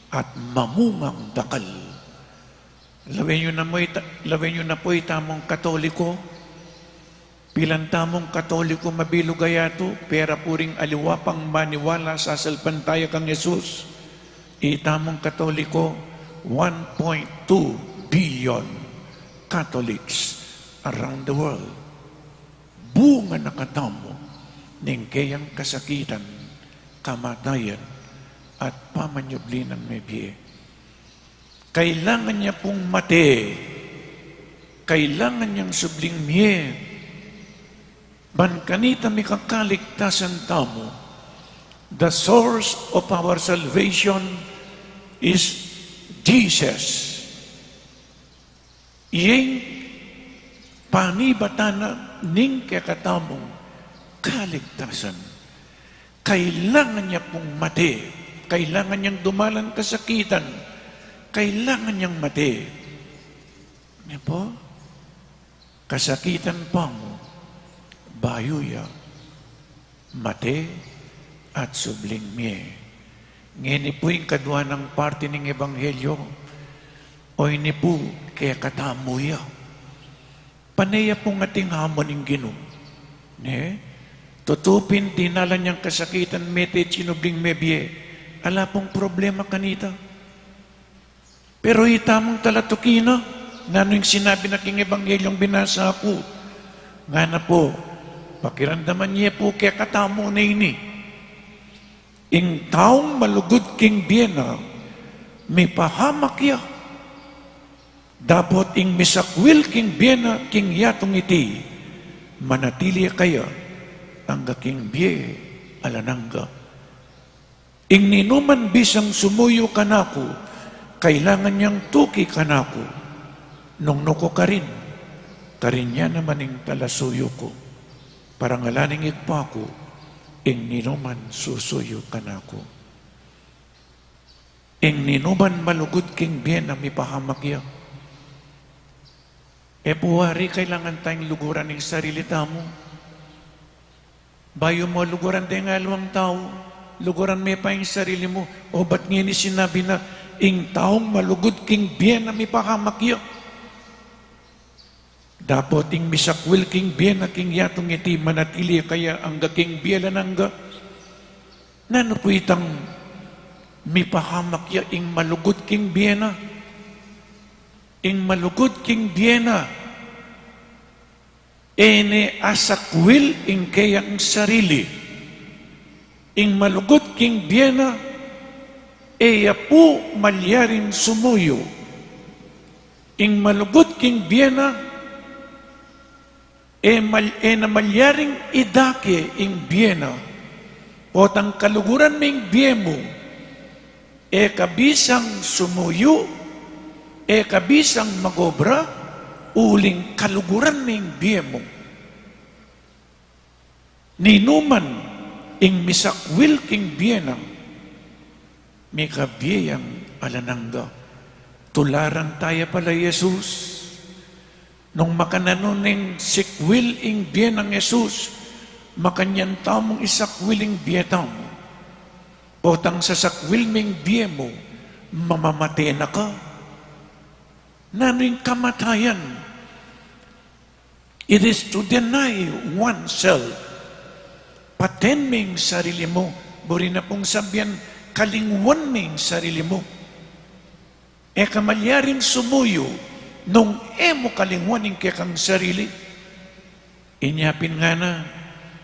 at mamungang dakal. Lawen yu na pu ita-, lawen yu na pu itamung Katoliko. Pilan tamung Katoliko mabilug a yatu, pera pu ring aliwa pang maniwala, sasalpantaya kang Jesus. Itamung Katoliko, one point two billion Catholics around the world. Bunga na katamu ning keyang kasakitan, kamatayan, at pamanyubli nang mebie. Kailangan ya pung mate, kailangan yang subling mie, ban kanita mikakaligtasan tamu. The source of our salvation is Jesus. Iyeng panibatan na ning kekatamung kaligtasan. Kailangan ya pung mate. Kailangan yang dumalan kasakitan. Kailangan yang mate. Ne pu? Kasakitan pa mu, bayu ya mate at subling mie. Ngeni pu ing kadua nang parti ning ebanghelyo, o ini pu kekatamu ya. Pane ya pung ating hamon ing Ginu. Ne? Tutu pin dinalan yang kasakitan, mete, sinubling mebie, ala pung problema kanita. Pero itamung talatuki na, nanu ing sinabi na king ebanghelyung binasa ku? Ngana pu, Pakiramdaman ye pu kekatamu ne ini. Ing taung malugud king bie na, mipahamak ya. Dapot ing misakwil king bie na king yatung iti, manatili kaya angga king bie alang angga. Ing ninuman bisang sumuyu kanaku, kailangan yang tuki kanaku. Nung nuku karin, karin ya naman ing talasuyu ku. Parangalan ning Ibpa ku, ing ninuman susuyu kanaku. Ing ninuman malugud king bie na mipahamak ya. E pu wari kailangan tang luguran ing sarili tamu. Bayu mu luguran deng aliwang tau, luguran me pa ing sarili mu. O bat ngeni sinabi na, ing taung malugud king bie na mipahamak ya. Dapot ing misakwil king bie na king yatung iti, manatili kaya angga king bie alang angga. Nanu pu itang mipahamak ya ing malugud king bie na? Ing malugud king bie na, e ne asakwil ing keyang sarili. Ing malugud king bie na, e ya pu malyaring sumuyu. Ing malugud king bie na, e mal-, e na malyaring idake ing bie na. Potang kaluguran me ing bie mu, e ka bisang sumuyu, e ka bisang magobra, uling kaluguran me ing bie mu. Ninuman ing misakwil king bie na, mika bie yang alang angga. Tularan taya pala i Jesus. Nung makananu neng sikwil ing bie nang Jesus, makanyan tamung isakwil ing bie tamu. Potang sasakwil me ing bie mu, mamamate na ka. Nanu ing kamatayan? It is to deny oneself. Paten me ing sarili mu, buri na pung sabian, kalingwan me ing sarili mu. E ka malyaring sumuyu nung e mu kalingwan ing kekang sarili. Inya pin ngana,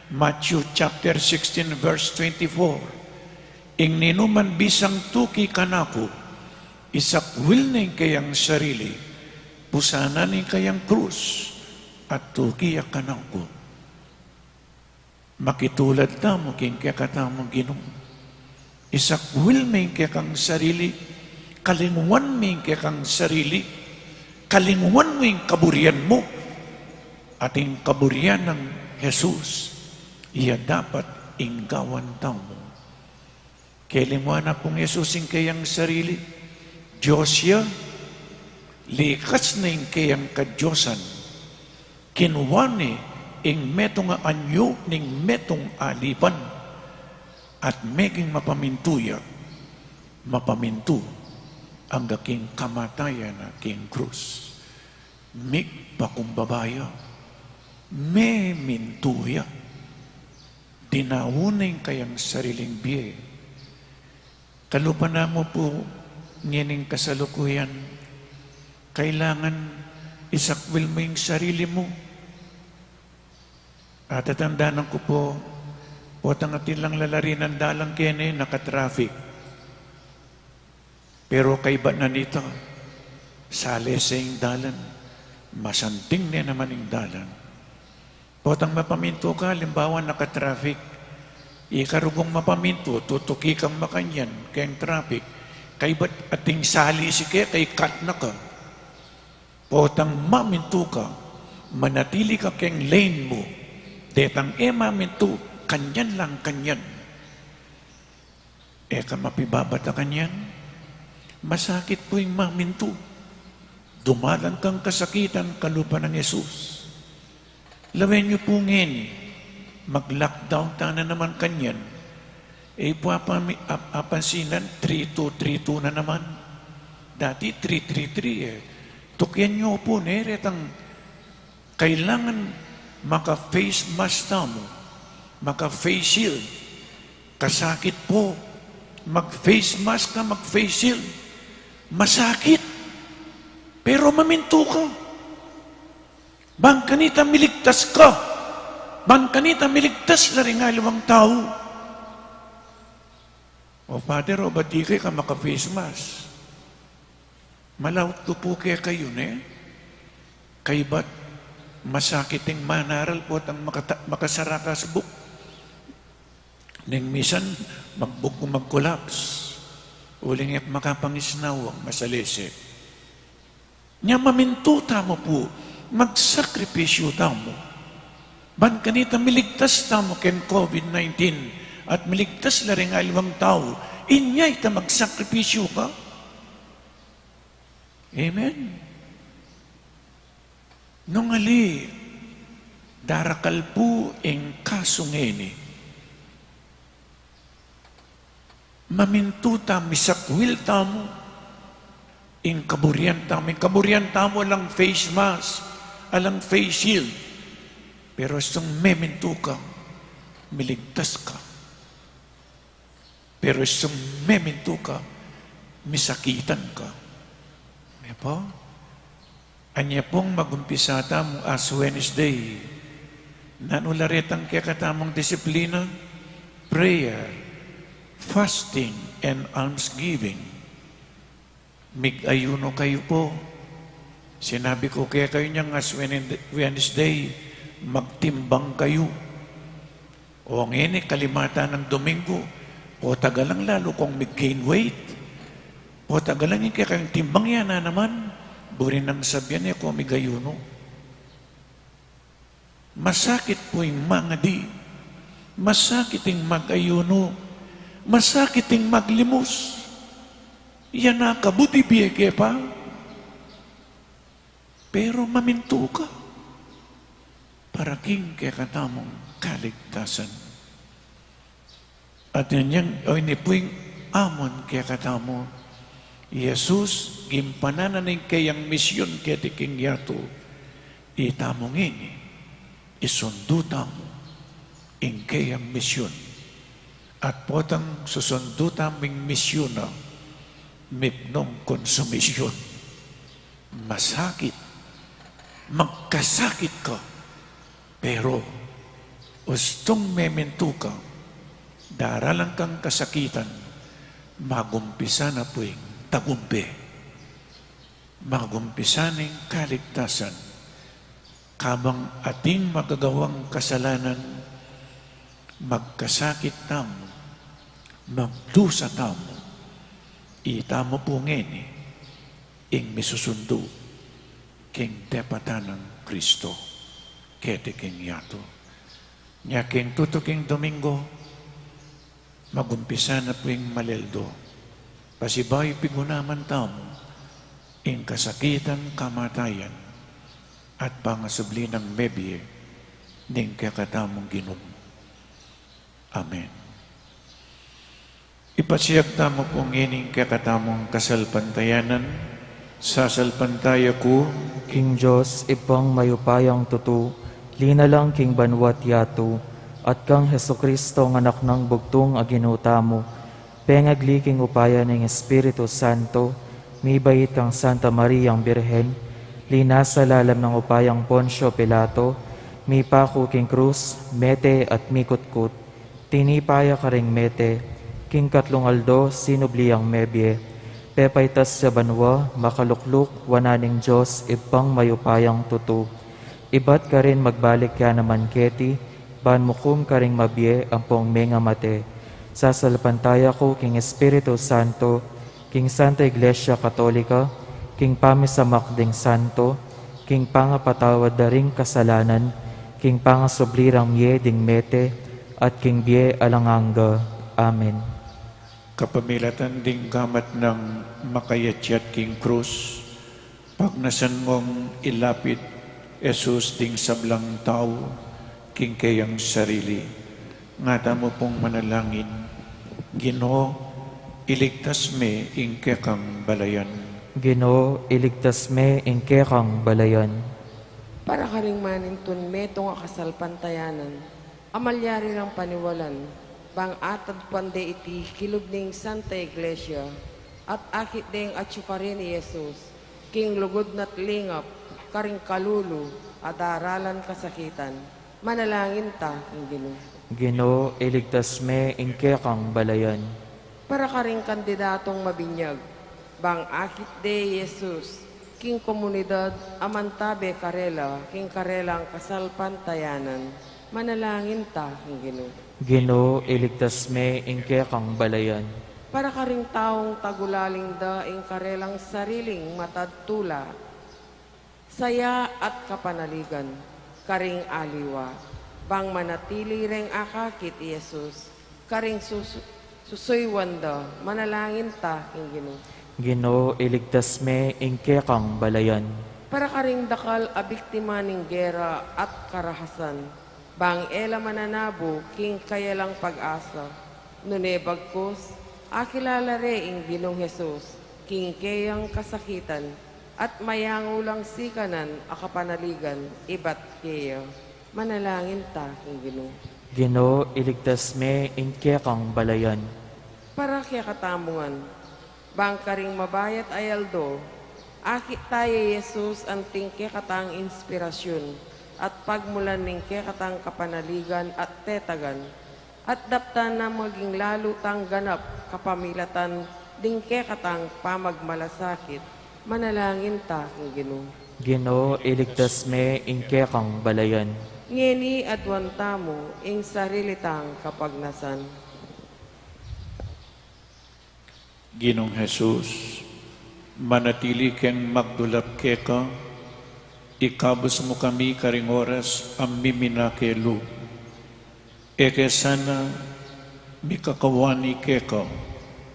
Matthew chapter sixteen, verse twenty-four, ing ninuman bisang tuki kanaku, isakwil ne ing keyang sarili, pusanan ne ing keyang krus, at tuki ya kanaku. Makitulad tamu king kekatamung Ginu. Isakwil me ing kekang sarili, kalingwan me ing kekang sarili, kalingwan me ing kaburian mu, at ing kaburian nang Jesus, iya dapat ing gawan tamu. Kelingwan na pung Jesus ing keyang sarili, Dios ya, likas ne ing keyang kadiosan, kinua ne ing metung a anyu ning metung a alipan, at meging mapamintu ya, mapamintu angga king kamatayan na king krus. Migpakumbaba ya, memintu ya. Dinaun ne ing kayang sariling bie. Kalupa na mu pu ngening kasalukuyan, kailangan isakwil mu ing sarili mu. Atatandanan ku pu, potang atin lang lalari nang dalan keni, naka-traffic. Pero kaybat na nita, salese ing dalan, masanting ne naman ing dalan. Potang mapamintu ka, alimbawa naka-traffic, ika rugung mapamintu, tutuki kang makanyan keng traffic, kaybat ating salisi ke, kay cut na ka. Potang mamintu ka, manatili ka keng lane mu. Detang e mamintu, kanyan lang kanyan. E ka mapibabata kanyan. Masakit pu ing mamintu. Dumalan kang kasakitan, kalupa nang Jesus. Lawen yu pu ngeni, mag-lockdown ta na naman kanyan. E pu apa-, ap-, apansinan, three two, three two na naman. Dati three three three e. Tukian yu pu ne, retang kailangan maka-face mask tamu, maka-face shield. Kasakit pu, mag-face mask ka, mag-face shield. Masakit. Pero mamintu ka. Bang kanita miligtas ka. Ban kanita miligtas la ring aliwang tau. O Father, o bati keka maka-face mask. Malaut ku pu kekayu, ne? Kaybat masakit ing manaral potang makata-, makasara ka subuk. Neng misan, magbug ku mag-collapse. Uling e ku makapangisnawa, masalese. Nya mamintu tamu pu, magsakripisyu tamu. Ban kanita miligtas tamu ken COVID nineteen, at miligtas la ring aliwang tau, inya ita magsakripisyu ka. Amen. Nung ali, darakal pu ing kasu ngeni. Mamintu tamu, misakwil tamu, ing kaburian tamu, ing kaburian tamu alang face mask, alang face shield. Pero sung memintu ka, miligtas ka. Pero sung memintu ka, misakitan ka. Di ba? Anya pung magumpisa tamung Ash Wednesday, nanu la retang kekatamung disiplina? Prayer, fasting, and almsgiving. Mig-ayuno kayu pu. Sinabi ku kekayu inyang Ash Wednesday, magtimbang kayu. O ngeni, kalimatan nang Domingo, potagalang lalu kung mig-gain weight. Potagalang ing kekayung timbang ya na naman, buri nang sabyan e ku mig-ayuno. Masakit pu ing mangadi, masakit ing mag-ayuno, masakit ing maglimus. Yan a kabud, ibie ke pa. Pero mamintu ka para king kekatamung kaligtasan. At inyang, o ini pu ing amon kekatamu, i Jesus, gimpanan na ning keyang misyun keti king yatu, itamu ngeni, isundu tamu ing keyang misyun. At potang susundu tamu ing misyun na, mipnung konsumisyun. Masakit. Magkasakit ka. Pero, ustung memintu ka, daralan kang kasakitan, magumpisa na pu ing tagumpe. Magumpisa na ing kaligtasan. Kabang ating magagawang kasalanan, magkasakit tamu, magdusa tamu, itamu pu ngeni, ing misusundu king depatan nang Kristo keti king yatu. Nya king tutuking Domingo, magumpisa na pu ing maleldo. Pasibayu pigunaman tamu ing kasakitan, kamatayan, at pangasubli nang mebie ning kekatamung Ginu. Amen. Ipasiag tamu pu ngeni ing kekatamung kasalpantayanan. Sasalpantaya ku king Dios, Ibpang mayupayang tutu, linalang king banua't yatu, at kang Jesucristo, a Anak nang Bugtung a Ginu tamu, pengagli king upaya ning Espiritu Santo, mibait kang Santa Mariang Birhen, linasa lalam ning upayang Poncio Pilato, mipaku king krus, mete at mikutkut. Tinipa ya karing mete, king katlung aldo sinubli yang mebie, pepaitas ya banua, makalukluk wanan ning Dios Ibpang mayupayang tutu. Ibat karin magbalik ya naman keti, ban mukum karing mabie ampong mengamate. Sasalpantaya ku king Espiritu Santo, king Santa Iglesia Katolika, king pamisamak ding santo, king pangapatawad da ring kasalanan, king pangasubli rang mie ding mete, at king bie alang angga. Amen. Kapamilatan ding gamat nang makayatyat king krus, pagnasan mung ilapit, Jesus, ding sablang tau king keyang sarili. Ngatamu pung manalangin, Ginu, iligtas me ing kekang balayan. Ginu, iligtas me ing kekang balayan. Para karing manintun metung a kasalpantayanan, a malyari rang paniwalan, bang atad pande iti kilub ning Santa Iglesia, at akit deng atyu karin i Jesus, king lugud na't lingap, karing kalulu, a daralan kasakitan. Manalangin ta king Ginu. Ginu, iligtas me ing kekang balayan. Para karing kandidatung mabinyag, bang akit de i Jesus king komunidad a mantabe karela king karelang kasalpantayanan. Manalangin ta king Ginu. Ginu, iligtas me ing kekang balayan. Para karing taung tagulaling da ing karelang sariling matad tula, saya at kapanaligan karing aliwa, bang manatili reng akakit i Jesus karing sus-, susuyuan da. Manalangin ta king Ginu. Ginu, iligtas me ing kekang balayan. Para karing dakal a biktima ning gera at karahasan, bang e la mananabu king kayalang pag-asa, nune bagkus akilala re ing Ginung Jesus king keyang kasakitan, at mayangu lang sikanan a kapanaligan ibat keya. Manalangin ta king Ginu. Ginu, iligtas me ing kekang balayan. Para kekatamu ngan, bang karing mabayat a aldo, akit ta i Jesus anting kekatang inspirasyun at pagmulan ning kekatang kapanaligan at tetagan, at daptan na maging lalu tang ganap kapamilatan ding kekatang pamagmalasakit. Manalangin ta king Ginu. Ginu, iligtas me ing kekang balayan. Ngeni aduan tamu ing sarili tang kapagnasan. Ginung Jesus, manatili keng magdulap keka, ikabus mu kami karing oras a miminake lub. E ke sana mikakawani keka,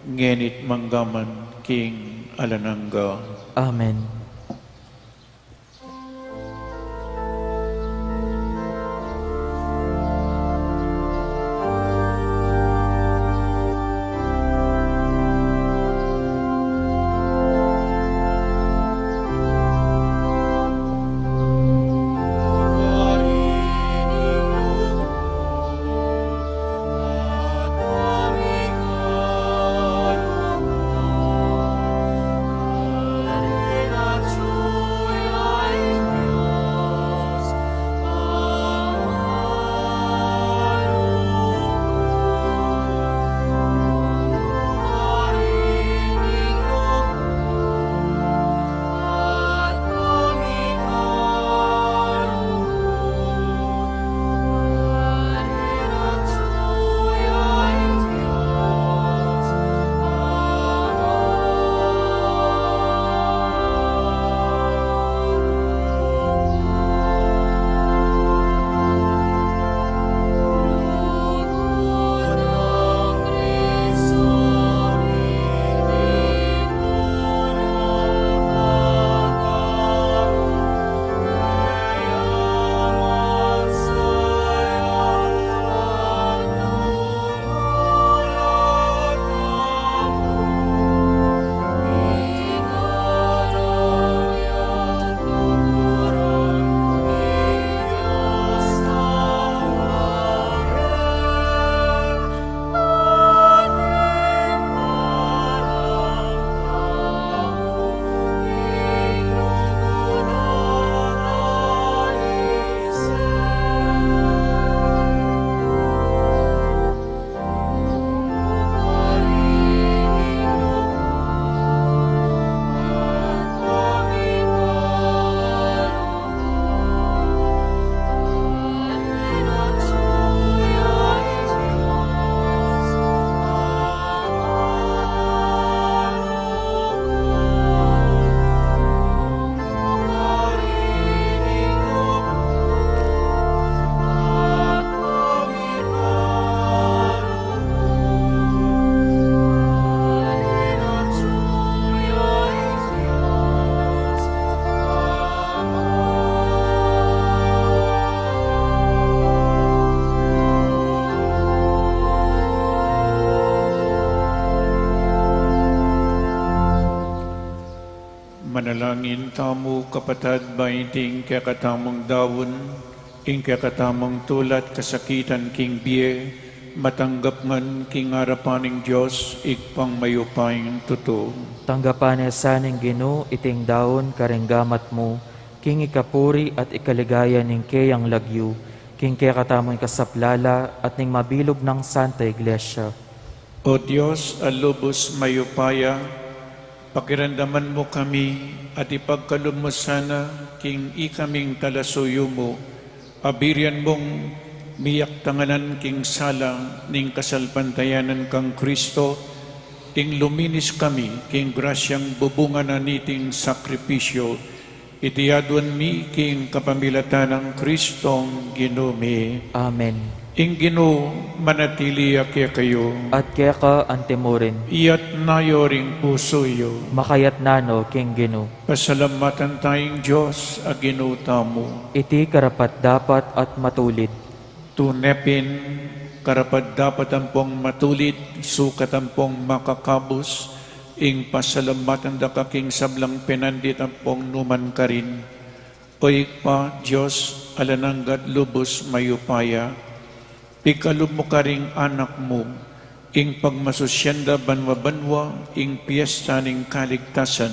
ngeni't manggaman king alang angga. Amen. Manalangin tamu, kapatad, ba iting kekatamung daun, ing kekatamung tula't kasakitan king bie, matanggap ngan king arapan ning Dios, Ibpang mayupayang tutu. Tanggapan na sa ning Ginu iting daun karing gamat mu, king ikapuri at ikaligaya ning keyang lagyu, King kekatamung kasaplalan at ning mabilug nang Santa Iglesia. O Dios a lubus mayupaya, pakiramdaman mu kami at ipagkalub mu sana king ikaming talasuyu mu, a birian mung miyaktanganan king sala ning kasalpantayanan kang Kristo, ing luminis kami king grasyang bubungan na niting sakripisyu, iti aduan mi king kapamilatan nang Kristong Ginu mi. Amen. Ing Ginu manatili ya kekayu. At keka antimurin. Iyatas yu ring pusu yu. Makayatas no king Ginu. Pasalamatan taya ing Dios a Ginu tamu. Iti karapat-dapat at matulid. Tune pin, karapat-dapat ampong matulid, sukat ampong makakabus, ing pasalamatan da ka king sablang penandit ampong numan karin. O Ibpa, Dios alang angga at lubus mayupaya, pikalub mu karing anak mu, ing pagmasusyan da banwa-banwa ing piesta ning kaligtasan,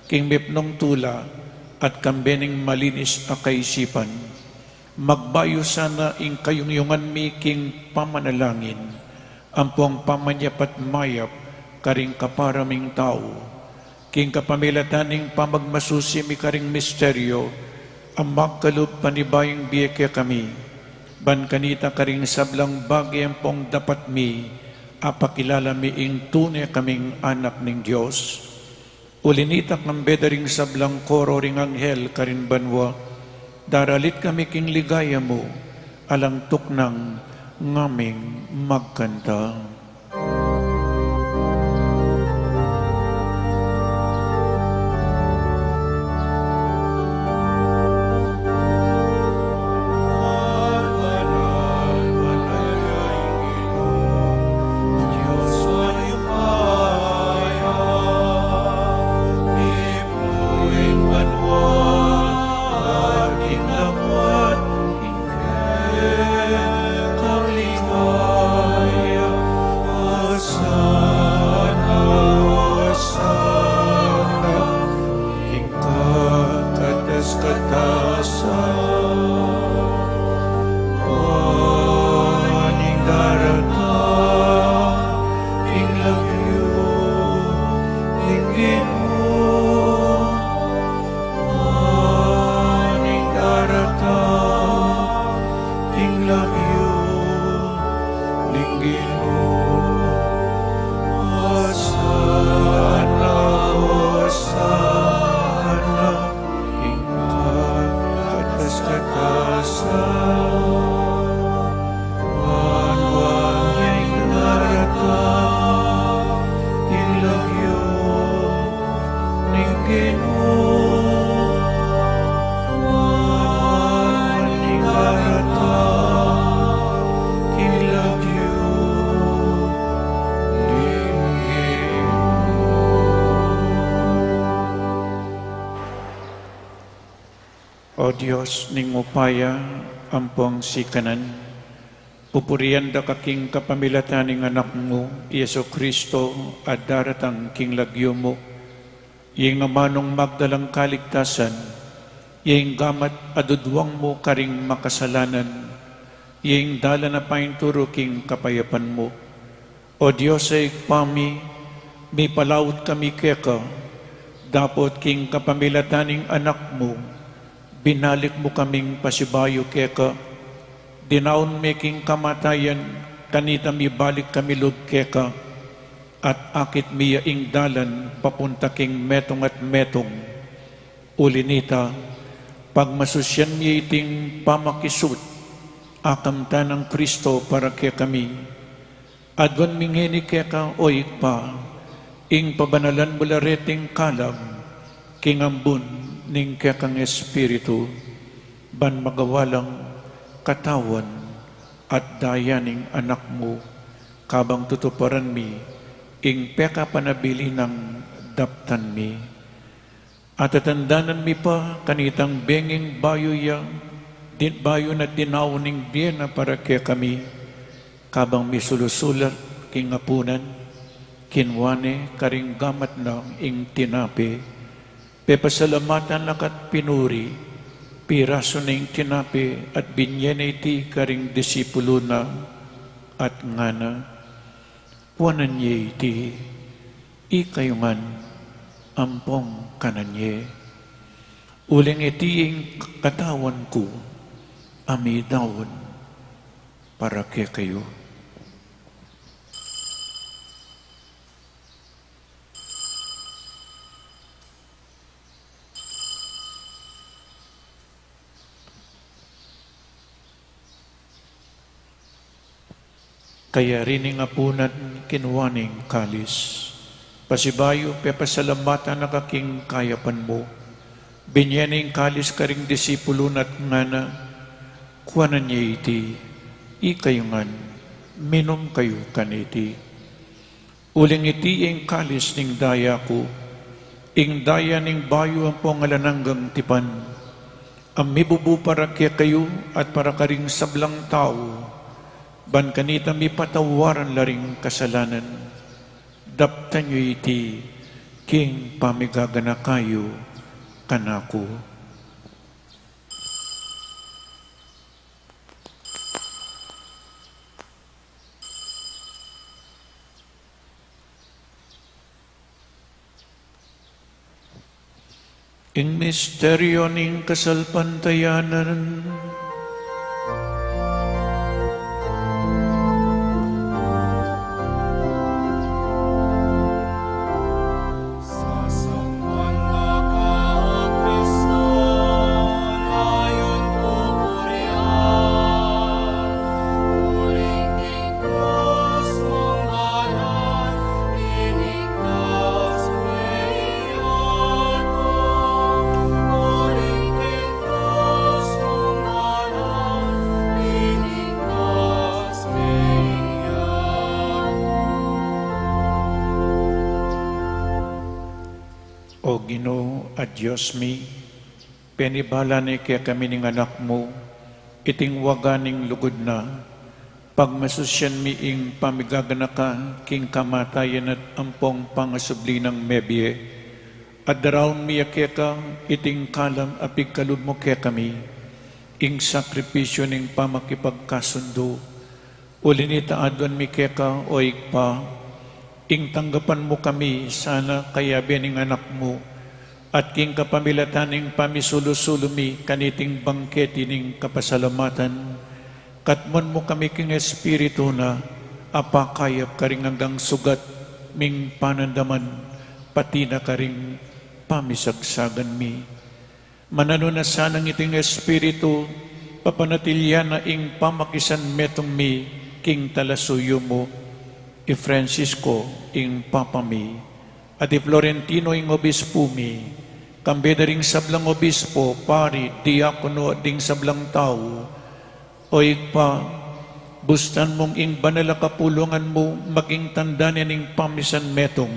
king mipnung tula at kambe ning malinis a kaisipan. Magbayu sana ing kayungyungan mi king pamanalangin, ampong pamanyapat mayap karing kapara ming tau. King kapamilatan ning pamagmasusi mi karing misteryu, a magkalub panibayung bie kekami, ban kanita karing sablang bage ampong dapat mi, apakilala mi ing tune kaming anak ning Dios. Uli nita kambe da ring sablang koro ring anghel karin banua, daralit kami king ligaya mu, alang tuknang ngaming magkanta. Ing daratang king lagyu ning Ginu. Osana, osana king kakatas-katasan. Banua ing daratang king lagyu ning Ginu. Banua ing daratang king lagyu ning Ginu. O Dios ning upaya ampong sikanan, pupurian da ka king kapamilatan ning Anak mu, i Jesucristo, a daratang king lagyu mu. Ing amanung magdalang kaligtasan, ing gamat a duduang mu karing makasalanan, ing dalan a painturu king kapayapan mu. O Dios a Ibpa mi, mipalaut kami keka, dapot king kapamilatan ning Anak mu, binalik mu kaming pasibayu keka, dinaun me king kamatayan, kanita mibalik kami lub keka, at akit mi ya ing dalan papunta king metung at metung. Uli nita, pagmasusyan mi iting pamakisut a kamtan nang Kristo para kekami. Aduan mi ngeni keka, o Ibpa, ing pabanalan mu la reting kalam king ambun ning kekang Espiritu, ban magawa lang katawan at daya ning Anak mu, kabang tutuparan mi ing pekapanabilin nang daptan mi. Atatandanan mi pa kanitang benging bayu ya, din-, bayu na dinaun ning bie na para kekami, kabang misulu-sulat king apunan, kinua ne karing gamat na ing tinape, pepasalamatan la ka't pinuri, pirasu ning tinape at binye na iti karing disipulu na at ngana, kuanan ye iti, ikayu ngan ampong kanan ye. Uling iti ing katawan ku a midaun para kekayu. Kaya rining apunan kinua ne ing kalis, pasibayu pepasalamatan na ka king kayapan mu, binye ne ing kalis karing disipulu na at ngana, kuanan ye iti, ikayu ngan, minum kayu kaniti. Uling iti ing kalis ning daya ku, ing daya ning bayu ampong alang anggang tipan, a mibubu para kekayu at para karing sablang tau, ban kanita mipatawaran la ring kasalanan. Daptan yu iti king pamigaganaka yu kanaku. Ing misteryo ning kasalpantayanan. O Ginu a Dios mi, penibala ne kekami ning Anak mu iting waga ning lugud na, pagmasusian mi ing pamigaganaka king kamatayan at ampong pangasubli nang mebie, at daraun mi ya keka iting kalam a pigkalub mu kekami, ing sakripisyu ning pamakipagkasundu. Uli nita aduan mi keka, o Ibpa, ing tanggapan mu kami sana kayabe ning Anak mu, at king kapamilatan ning pamisulu-sulu mi kaniting bangketi ning kapasalamatan, katmuan mu kami king Espiritu na, a pakayap karing anggang sugat ming panandaman, pati na karing pamisagsagan mi. Mananu na sanang iting Espiritu, papanatilian na ing pamakisanmetung mi king talasuyu mu, i Francisco ing Papa mi, at i Florentino ing obispu mi, kambe da ring sablang obispo, pari, diakono, at ding sablang tau. O Ibpa, bustan mung ing banal a kapulungan mu maging tanda ne ning pamisanmetung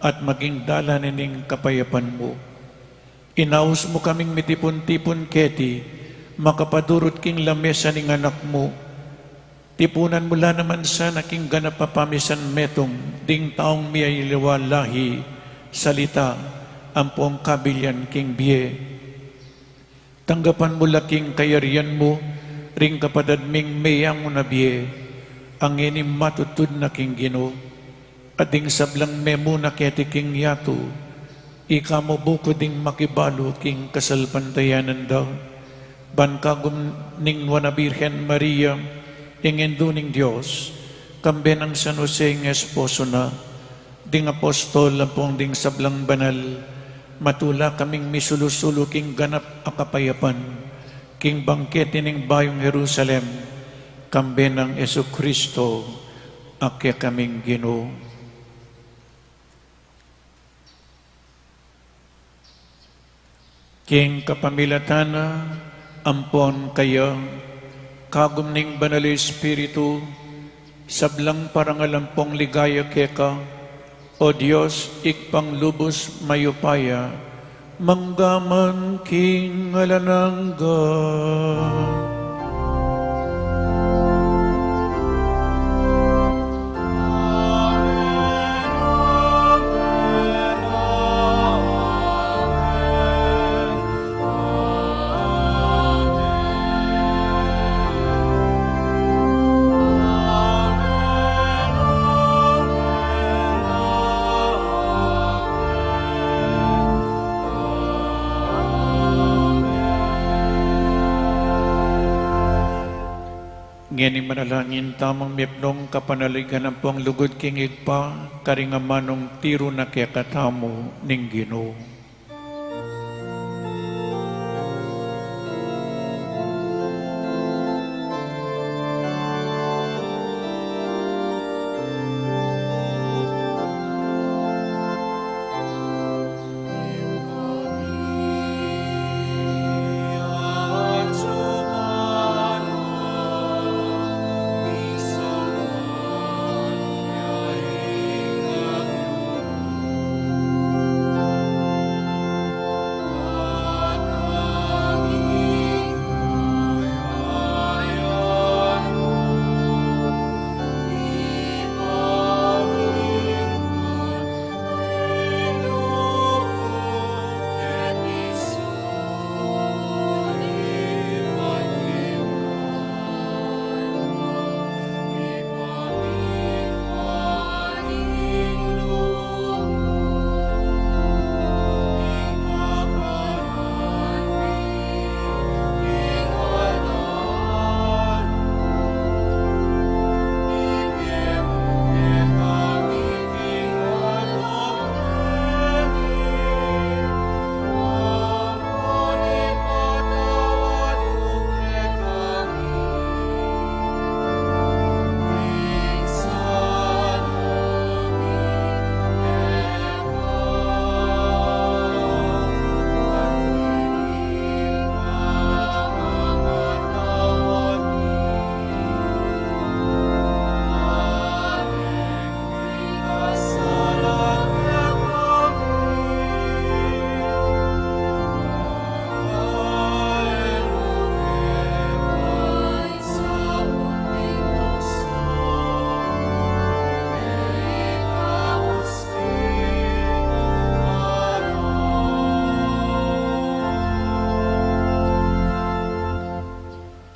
at maging dalan ne ning kapayapan mu. Inaus mu kaming mitipun-tipun keti, makapadurut king lamesa ning Anak mu. Tipunan mu la naman sana king ganap a pamisanmetung ding taung miyaliwa lahi, salita, ampong kabilian king bie. Tanggapan mu la king kayarian mu ring kapatad ming meyangu na bie, a ngeni matutud na king Ginu, at ding sablang memuna keti king yatu, ika mu bukud ding makibalu king kasalpantayanan da, ban kagum ning Nuan a Birhen Maria, ing Indu ning Dios, kambe nang San Jose ing esposo na, ding apostol ampong ding sablang banal, matula kaming misulu-sulu king ganap a kapayapan, king bangkete ning bayung Jerusalem, kambe nang Jesucristo a kekaming Ginu. King kapamilatan na ampon kaya, kagum ning Banal a Espiritu, sablang parangal ampong ligaya keka, O Dios, Ibpang lubus mayupaya, mangga man king alang angga. Ngeni manalangin tamung miplung kapanaligan ampong lugud king Ibpa, karing amanung tiru na kekatamu ning Ginu.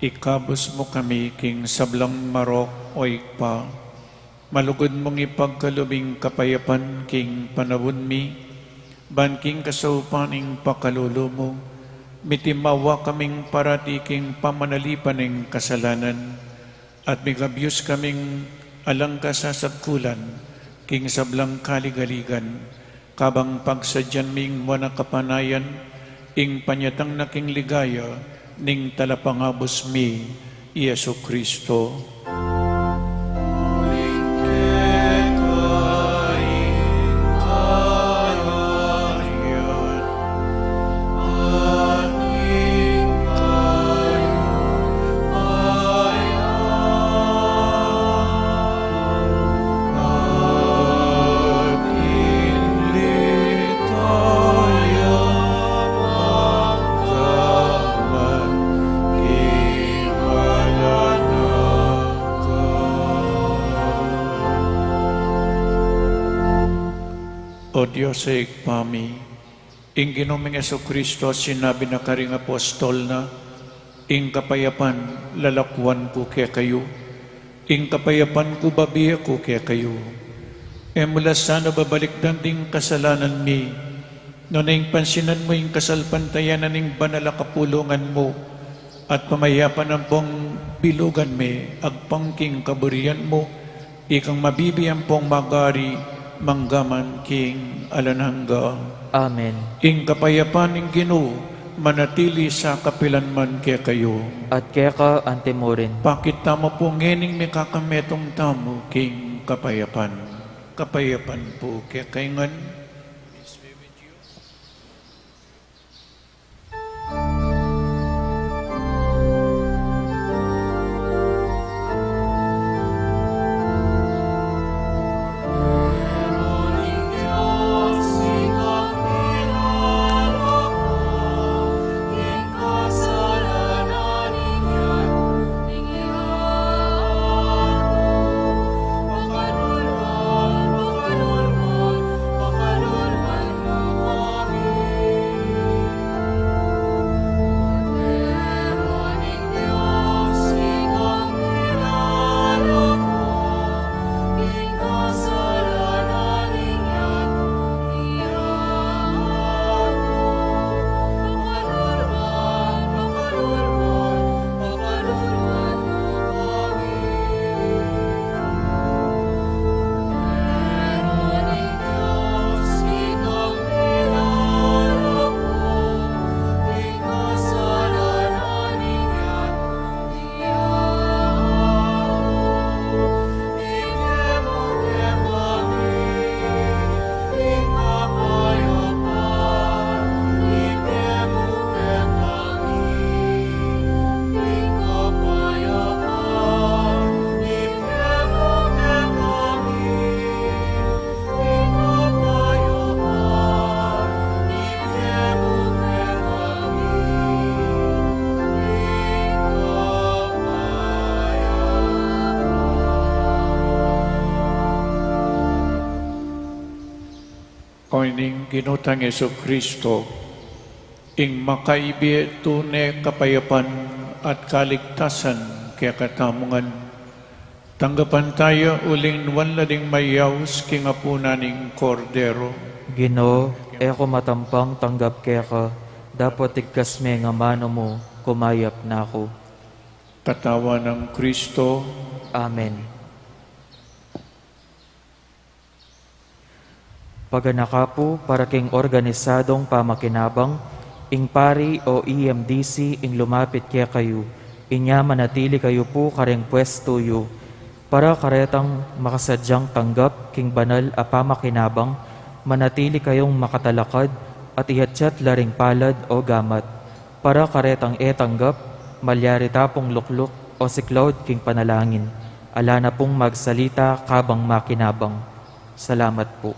Ikabus mu kami king sablang marok, o Ibpa. Malugud mung ipagkalub ing kapayapan king panaun mi, ban king kasaupan ning pakalulu mu, mitimawa kaming parati king pamanalipan ning kasalanan, at migabyus kaming alang kasasagkulan king sablang kaligaligan, kabang pagsadyan ming muan a kapanayan ing panyatang na king ligaya ning Talapangabus mi, i Jesucristo. O Dios a Ibpa mi, ing Ginu ming Jesucristo sinabi na karing apostol na, "Ing kapayapan lalakuan ku kekayu, ing kapayapan ku babie ku kekayu." E mu la sana babalikdan ding kasalanan mi, nune ing pansinan mu ing kasalpantayanan ning banal a kapulungan mu, at pamayapan ampong bilugan mi agpang king kaburian mu, ikang mabibie ampong magari mangga man king alang angga. Amen. Ing kapayapan ning Ginu manatili sa kapilan man kekayu. At keka antimurin. Pakit tamu pu ngening mikakametung tamu king kapayapan. Kapayapan pu kekayu ngan. Ning Ginu tang Jesucristo, ing makaibie tune kapayapan at kaligtasan kekatamu ngan, tanggapan taya uling nuan la ding mayaus king apunan ning Kordero. Ginu, e ku matampang tanggap keka, dapot tigkas me ing amanu mu, kumayap na ku. Katawan nang Kristo. Amen. Paganaka pu para king organisadong pamakinabang, ing pari o E M D C ing lumapit kekayu, inya manatili kayu pu kareng pwestu yu. Para karetang makasadyang tanggap king banal a pamakinabang, manatili kayung makatalakad at ihatyat la ring palad o gamat. Para karetang e tanggap, malyari ta pung lukluk o siklaud king panalangin. Ala na pung magsalita kabang makinabang. Salamat pu.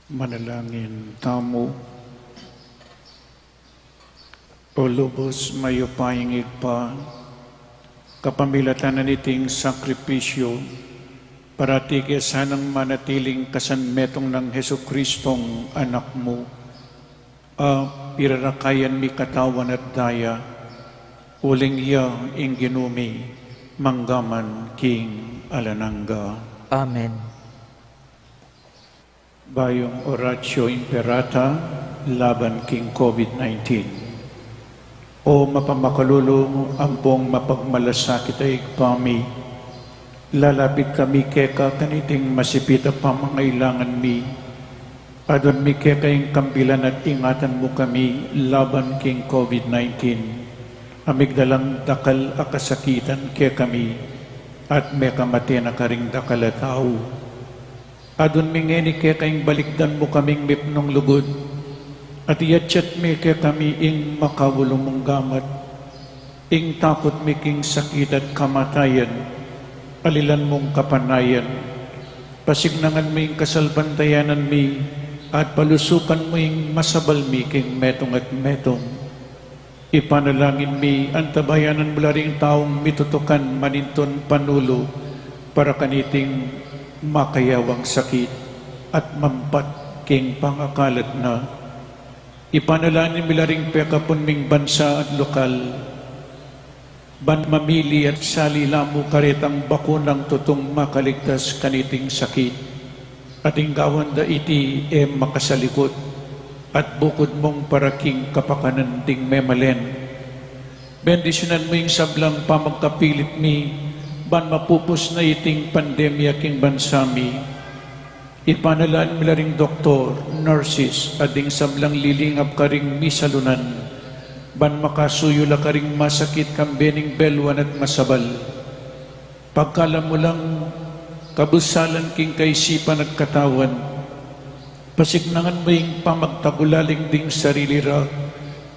Manalangin tamu. O lubus mayupayang Ibpa, kapamilatan na niting sakripisyu, parati ke sanang manatiling kasanmetung nang Jesucristong Anak mu, a pirarakayan mi katawan at daya, uling iya ing Ginu mi, manggaman king alang angga. Amen. Bayung Oratio Imperata laban king COVID nineteen. O mapamakalulu ampong mapagmalasakit a Ibpa mi, lalapit kami keka kaniting masipit a pamangailangan mi. Adwan mi keka ing kambilan at ingatan mu kami laban king COVID nineteen, a migdalang dakal a kasakitan kekami, at mekamate na karing dakal a tau. Adwan mi ngeni keka ing balikdan mu kaming mipnung lugud, at iyatyat mi kekami ing makaulu mung gamat, ing takut mi king sakit at kamatayan, alilan mung kapanayan, pasiknangan mu ing kasalpantayanan mi, at palusukan mu ing masabal mi king metung at metung. Ipanalangin mi, antabayanan mu la ring taung mitutukan manintun panulu para kaniting makayawang sakit at mampat king pangakalat na. Ipanalangin mi la ring pekapun ming bansa at lokal, ban mamili at sali la mu karetang bakunang tutung makaligtas kaniting sakit. At ing gawan da iti e makasalikut, at bukud mung para king kapakanan ding memalen. Bendisyunan mu ing sablang pamagkapilit mi, ban mapupus na iting pandemya king bansa mi. Ipanalangin mi la ring doktor, nurses, at ding sablang lilingap karing misalunan, ban makasuyu la karing masakit kambe ning beluan at masabal. Pagkalam mu lang kabusalan king kaisipan at katawan, pasiknangan mu ing pamagtagulaling ding sarili ra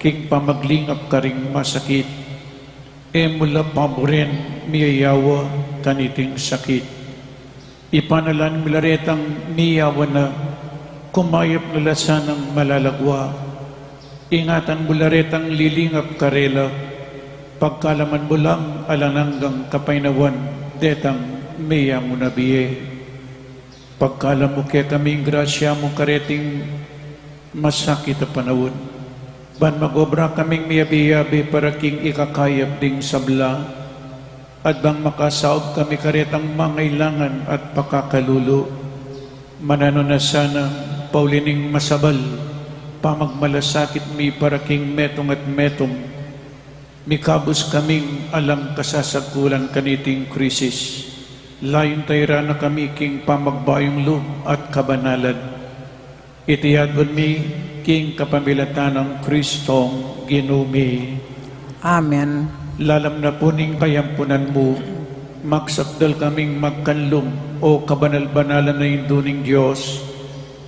king pamaglingap karing masakit. E mu la paburen miyayawa kaniting sakit. Ipanalangin mi la retang miyawa na, kumayap na la sanang malalagwa. Ingatan mu la retang lilingap karela, pagkalaman mu lang alang anggang kapaynawan detang miyamuna bie. Pagkalam mu kekami ing grasya mu kareting masakit a panaun, ban mag-obra kaming miyabe-yabe para king ikakayap ding sabla, at bang makasaup kami karetang mangailangan at pakakalulu. Mananu na sana, pauli ning masabal pamagmalasakit mi para king metung at metung, mikabus kaming alang kasasagkulan kaniting krisis. Layun tayran na kami king pamagbayung lub at kabanalan. Iti adwan mi king kapamilatan nang Kristong Ginu mi. Amen. Lalam na pu ning kayampunan mu, magsakdal kaming magkanlum, o kabanal-banalan a Indu ning Dios,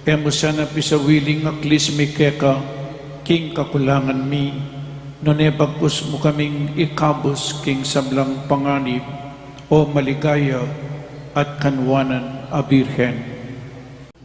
e mu sana pisawiling aklis mi keka king kakulangan mi, nune bagkus mu kaming ikabus king sablang panganib, o maligaya at kanwanan a Birhen.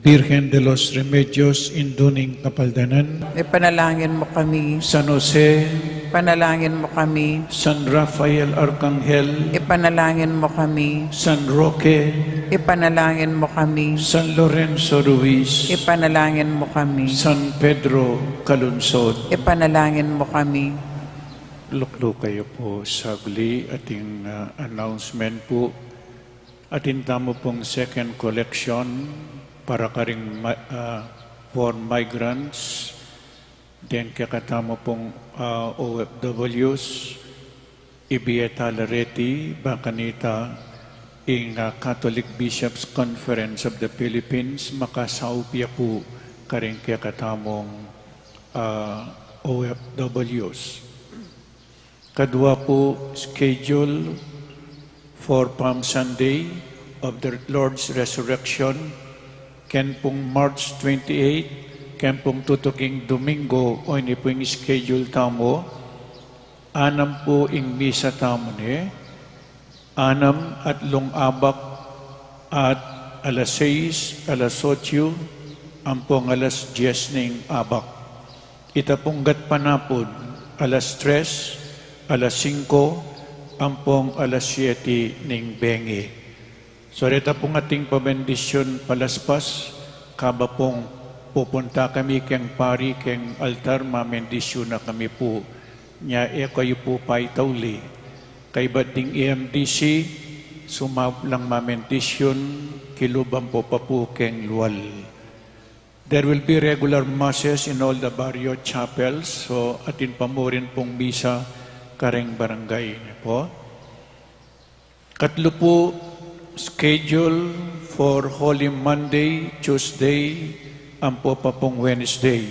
Birhen de los Remedios, Indu ning Kapaldanan. Ipanalangin mu kami. San Jose. Ipanalangin mu kami. San Rafael Arcangel. Ipanalangin mu kami. San Roque. Ipanalangin mu kami. San Lorenzo Ruiz. Ipanalangin mu kami. San Pedro Calungsod. Ipanalangin mu kami. Lukluk kayu pu saglit, ating, ah, announcement pu. Atin tamu pung second collection para karing ma-, ah, for migrants, deng kekatamu pung, ah, O F Ws, ibie tala reti, ba kanita ing, ah, Catholic Bishops' Conference of the Philippines, makasaup ya pu karing kekatamung, ah, O F Ws. Kadua pu, schedule for Palm Sunday of the Lord's Resurrection, ken pung March twenty-eight, ken pung tutuking Domingo, o ini pu ing schedule tamu. Anam pu ing misa tamu ne, anam atlung abak at alas sais, alas otso, ampong alas dies ning abak. Ita pung gatpanapun, alas tres, alas singko, ampong alas siete ning bengi. So reta pung ating pabendisyun palaspas, kaba pung pupunta kami keng pari, keng altar, mamendisyun na kami pu. Nya e kayu pu paitauli. Kaybat ding E M D C, sumaup lang mamendisyun, kilub ampo pa pu keng lual. There will be regular masses in all the barrio chapels, so atin pa mu rin pung misa kareng barangay, ne pu. Katlu pu, schedule for Holy Monday, Tuesday, ampo pa pung Wednesday.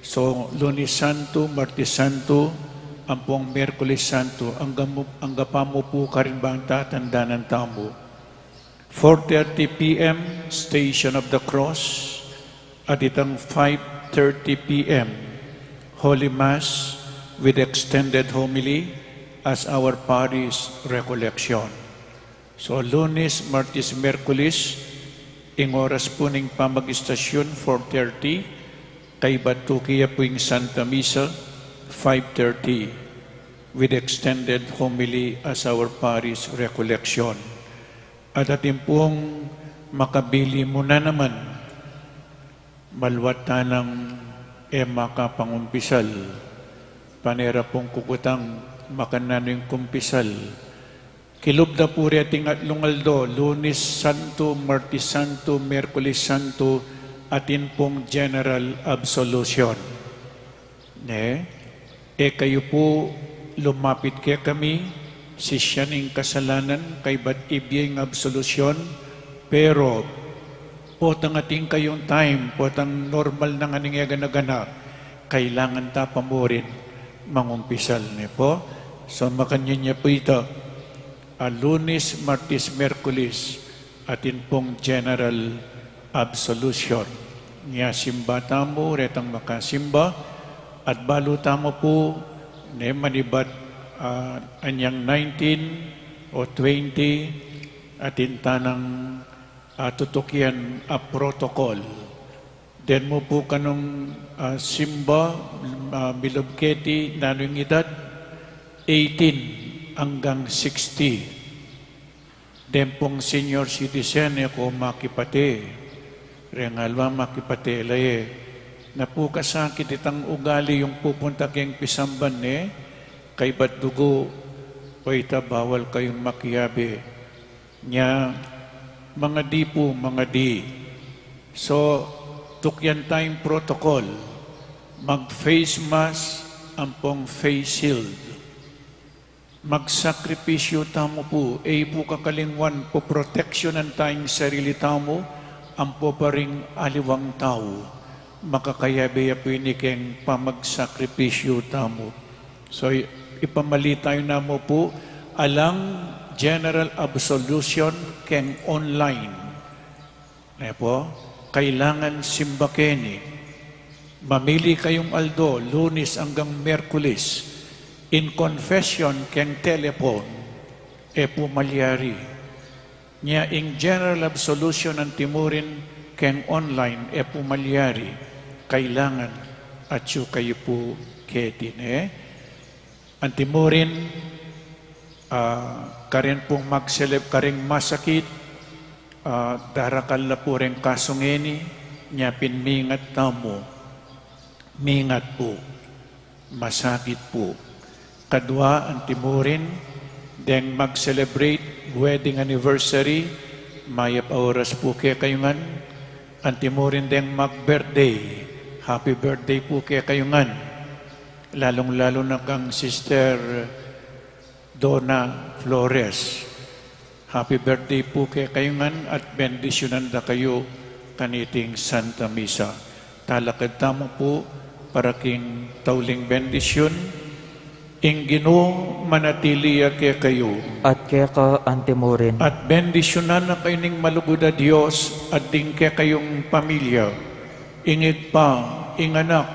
So, Lunes Santo, Martes Santo, ampong Miyerkules Santo, angga mu, angga pa mu pu karin bang tatandanan tamu. Four thirty P M, Station of the Cross, at itang five thirty P M, Holy Mass with extended homily as our parish recollection. So, Lunes, Martes, Miyerkules, ing oras pu ning pamag-istasyun, four thirty, kaybat tuki ya pu ing Santa Misa, five thirty, with extended homily as our parish recollection. At atin pung makabili mu na naman, maluat ta nang e makapangumpisal, pane ra pung kukutang makananu ing kumpisal. Kilub da pu reting atlung aldo, Lunes Santo, Martes Santo, Miyerkules Santo, atin pung general absolution. Ne? E kayu pu lumapit kekami, sisian ing kasalanan, kaybat ibie ing absolution, pero potang atin kayung time, potang normal na ngan ing e gana-gana, kailangan ta pa mu rin mangumpisal, ne pu. So, makanyan ya pu ita, a Lunes, Martes, Miyerkules, atin pung general absolution. Nya simba tamu, retang makasimba, at balu tamu pu, ne, manibat, ah, anyang nineteen o twenty, atin ta nang, ah, tutukian a protocol. Deng mu pu kanung, ah, simba, ah, milub keti, nanu ing edad, eighteen anggang sixty. Deng pung senior citizen, e ko makipate. Reng alwa makipate la e. Na pu kasakit itang ugali yung pupunta keng pisamban ne, kaybat dugu, o ita bawal kayung makiabe. Nya, mangadi pu, mangadi. So, tukian tayung protocol, mag-face mask, ampong face shield. Magsakripisyu tamu pu, e pu kakalingwan, poproteksyonan tayung sarili tamu, ampo pa ring aliwang tau. Makakayabe ya pu ini keng pamagsakripisyu tamu. So, i-, ipamali tayu namu pu, alang general absolution keng online. Ne pu, kailangan simba keni. Mamili kayung aldo, Lunes anggang Miyerkules, in confession keng telephone, e pu malyari. Nya ing general absolution antimurin keng online, e pu malyari. Kailangan atyu kayu pu keti ne. Antimurin, ah, karin pung magseleb-, karing masakit, ah, darakal la pu reng kasu ngeni, nya pin mingat tamu. Mingat pu. Masakit pu. Kadwa, antimurin, deng mag-celebrate wedding anniversary, mayap a oras pu kekayu ngan. Antimurin deng mag-birthday, happy birthday pu kekayu ngan. Lalung-lalu na kang Sister Donna Flores. Happy birthday pu kekayu ngan at bendisyunan da kayu kaniting Santa Misa. Talakad tamu pu para king tauling bendisyun. Ing Ginu manatili ya kekayu. At keka antimurin. At bendisyunan na kayu ning malugud a Dios at ding kekayung pamilya. Ing Ibpa, ing Anak,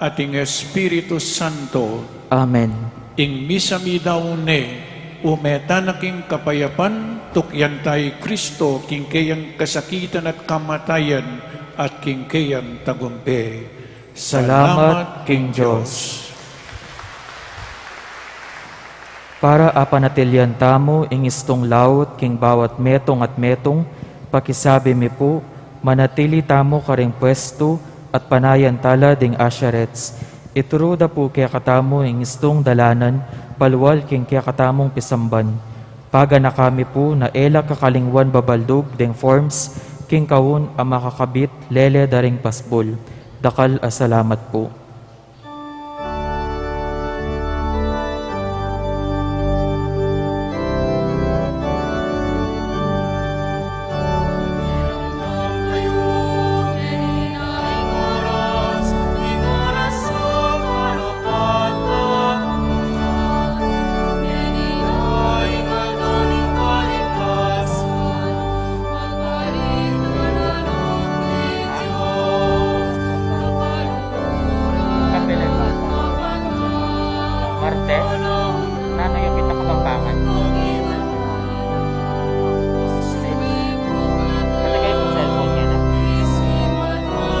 at ing Espiritu Santo. Amen. Ing misa mi daun ne, ume tana king kapayapan, tukyan ta i Kristo, king keyang kasakitan at kamatayan, at king kayang tagumpay. Salamat king Dios. Para apanatilian tamu ing istung laut king bawat metung at metung, pakisabi mi pu, manatili tamu karing pwestu at panayan tala ding usherettes. Ituru da pu kekatamu ing istung dalanan palual king kekatamung pisamban. Paganaka mi pu na e la kakalingwan babaldug deng forms king kaun a makakabit lele da ring pasbul. Dakal a salamat pu. Kapilan mo ako. Martes? Nanu yung kita Kapampangan? Patagay yung cellphone niya na.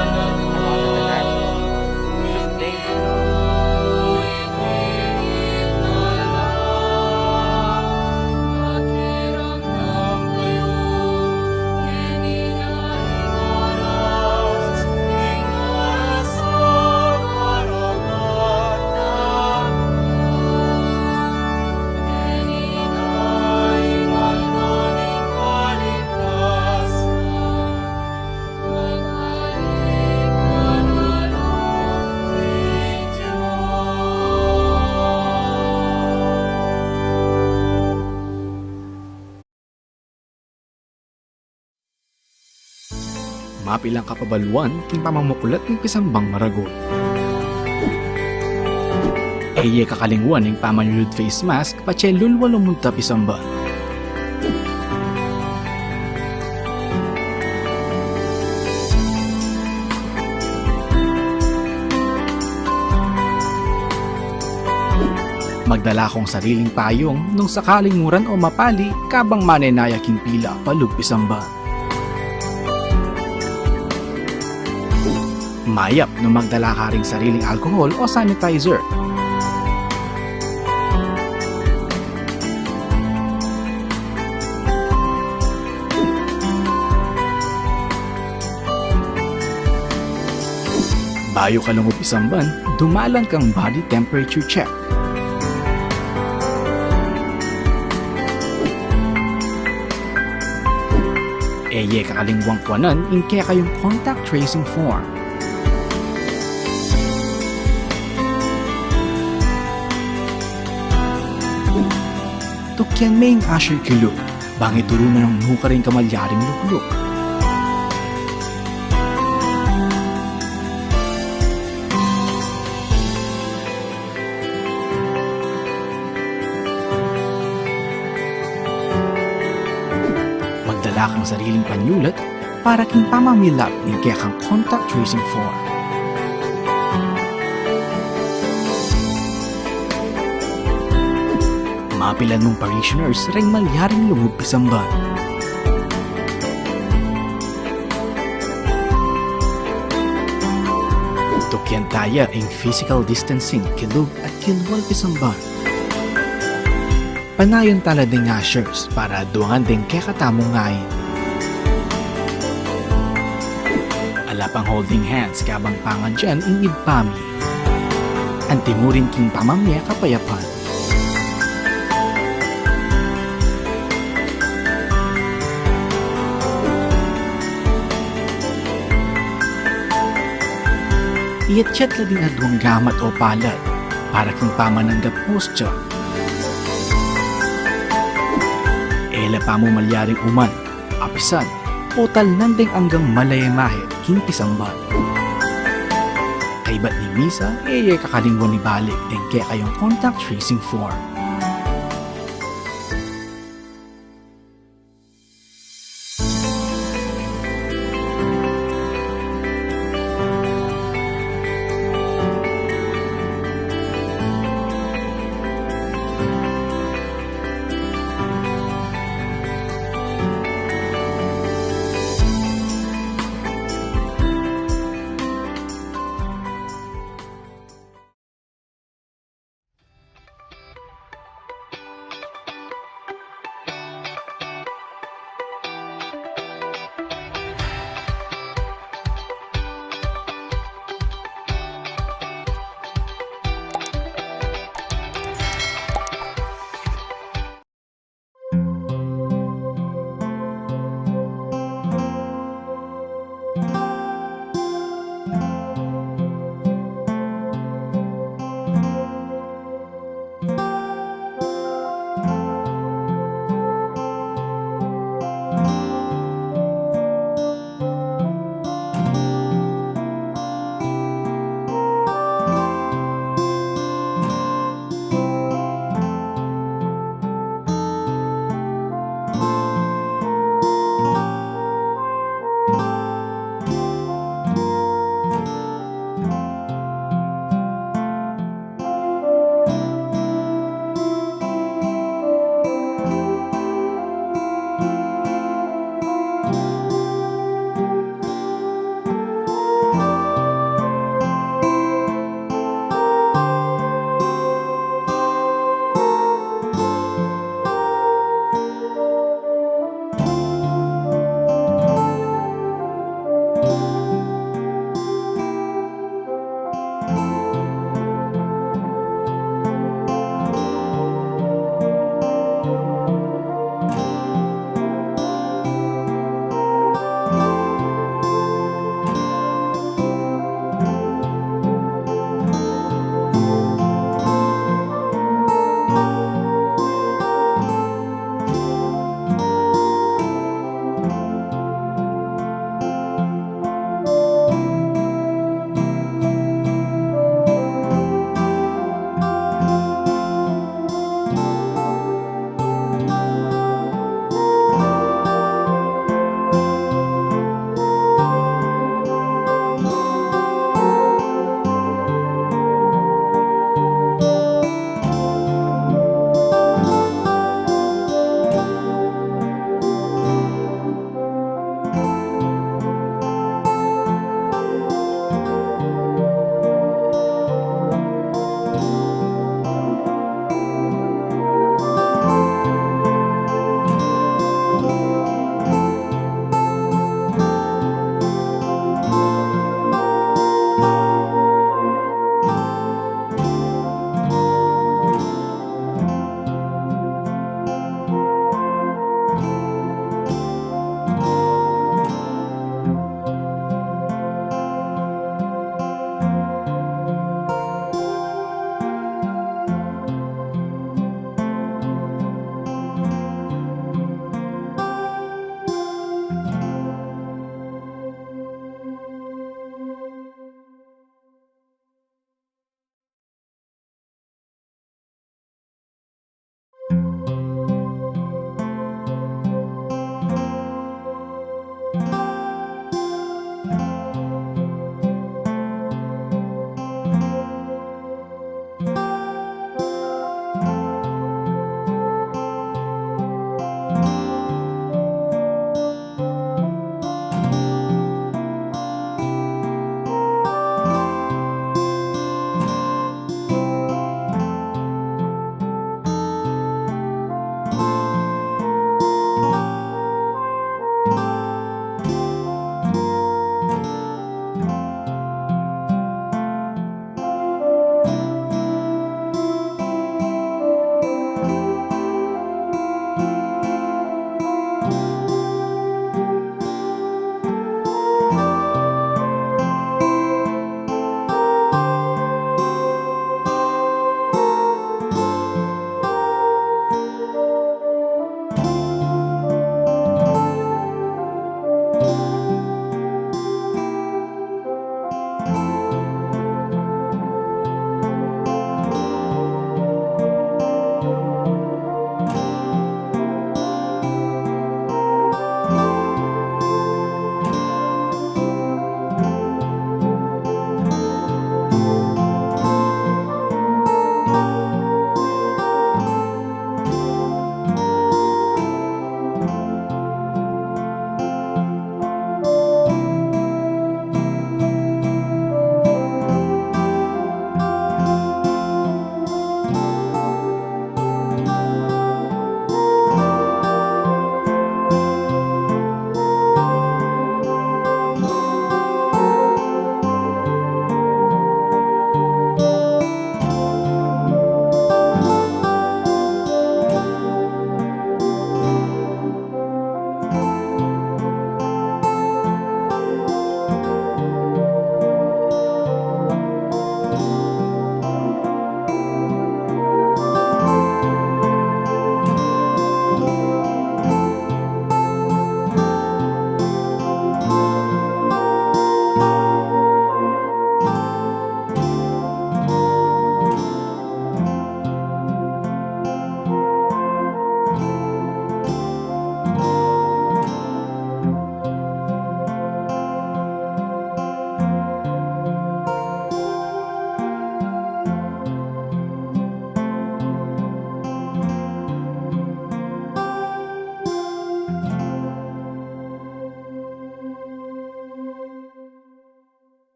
Ano, ano, ano? Tuesday? Mapilang kapabaluan king pamamuklat ning pisambang maragul. E ye kakalingwan ing pamanyulud face mask patse lulwa lumunta pisamban. Magdala kong sariling payung nung sakaling muran o mapali kabang manenaya king pila palub pisamban. Mayap nung magdala ka ring sariling alcohol o sanitizer. Bayu ka lungub pisamban, dumalan kang body temperature check. E ye kakalingwang kuanan ing kekayung contact tracing form. Tukyan me ing usher kilub, bang ituru na nung nukarin kamalyaring lukluk. Magdala kang sariling panyulat para king pamamilap ning kekang contact tracing form. Mapilan mung parishioners reng malyaring lungub pisamban. Tukyan taya ing physical distancing kilub at kilwal pisamban. Panayan tala ding ushers para aduangan ding kekatamung ngain. Ala pang holding hands kabang pangadyan ing ibpa mi. Antimurin king pamamie kapayapan. Iyatyat la ding aduang gamat o palad para king pamananggap hostya. E la pamu malyaring uman, apisan, o talnan ding anggang malayemahe king pisamban. Kaybat ning misa, e ye kakalingwan ibalik ding kekayung contact tracing form.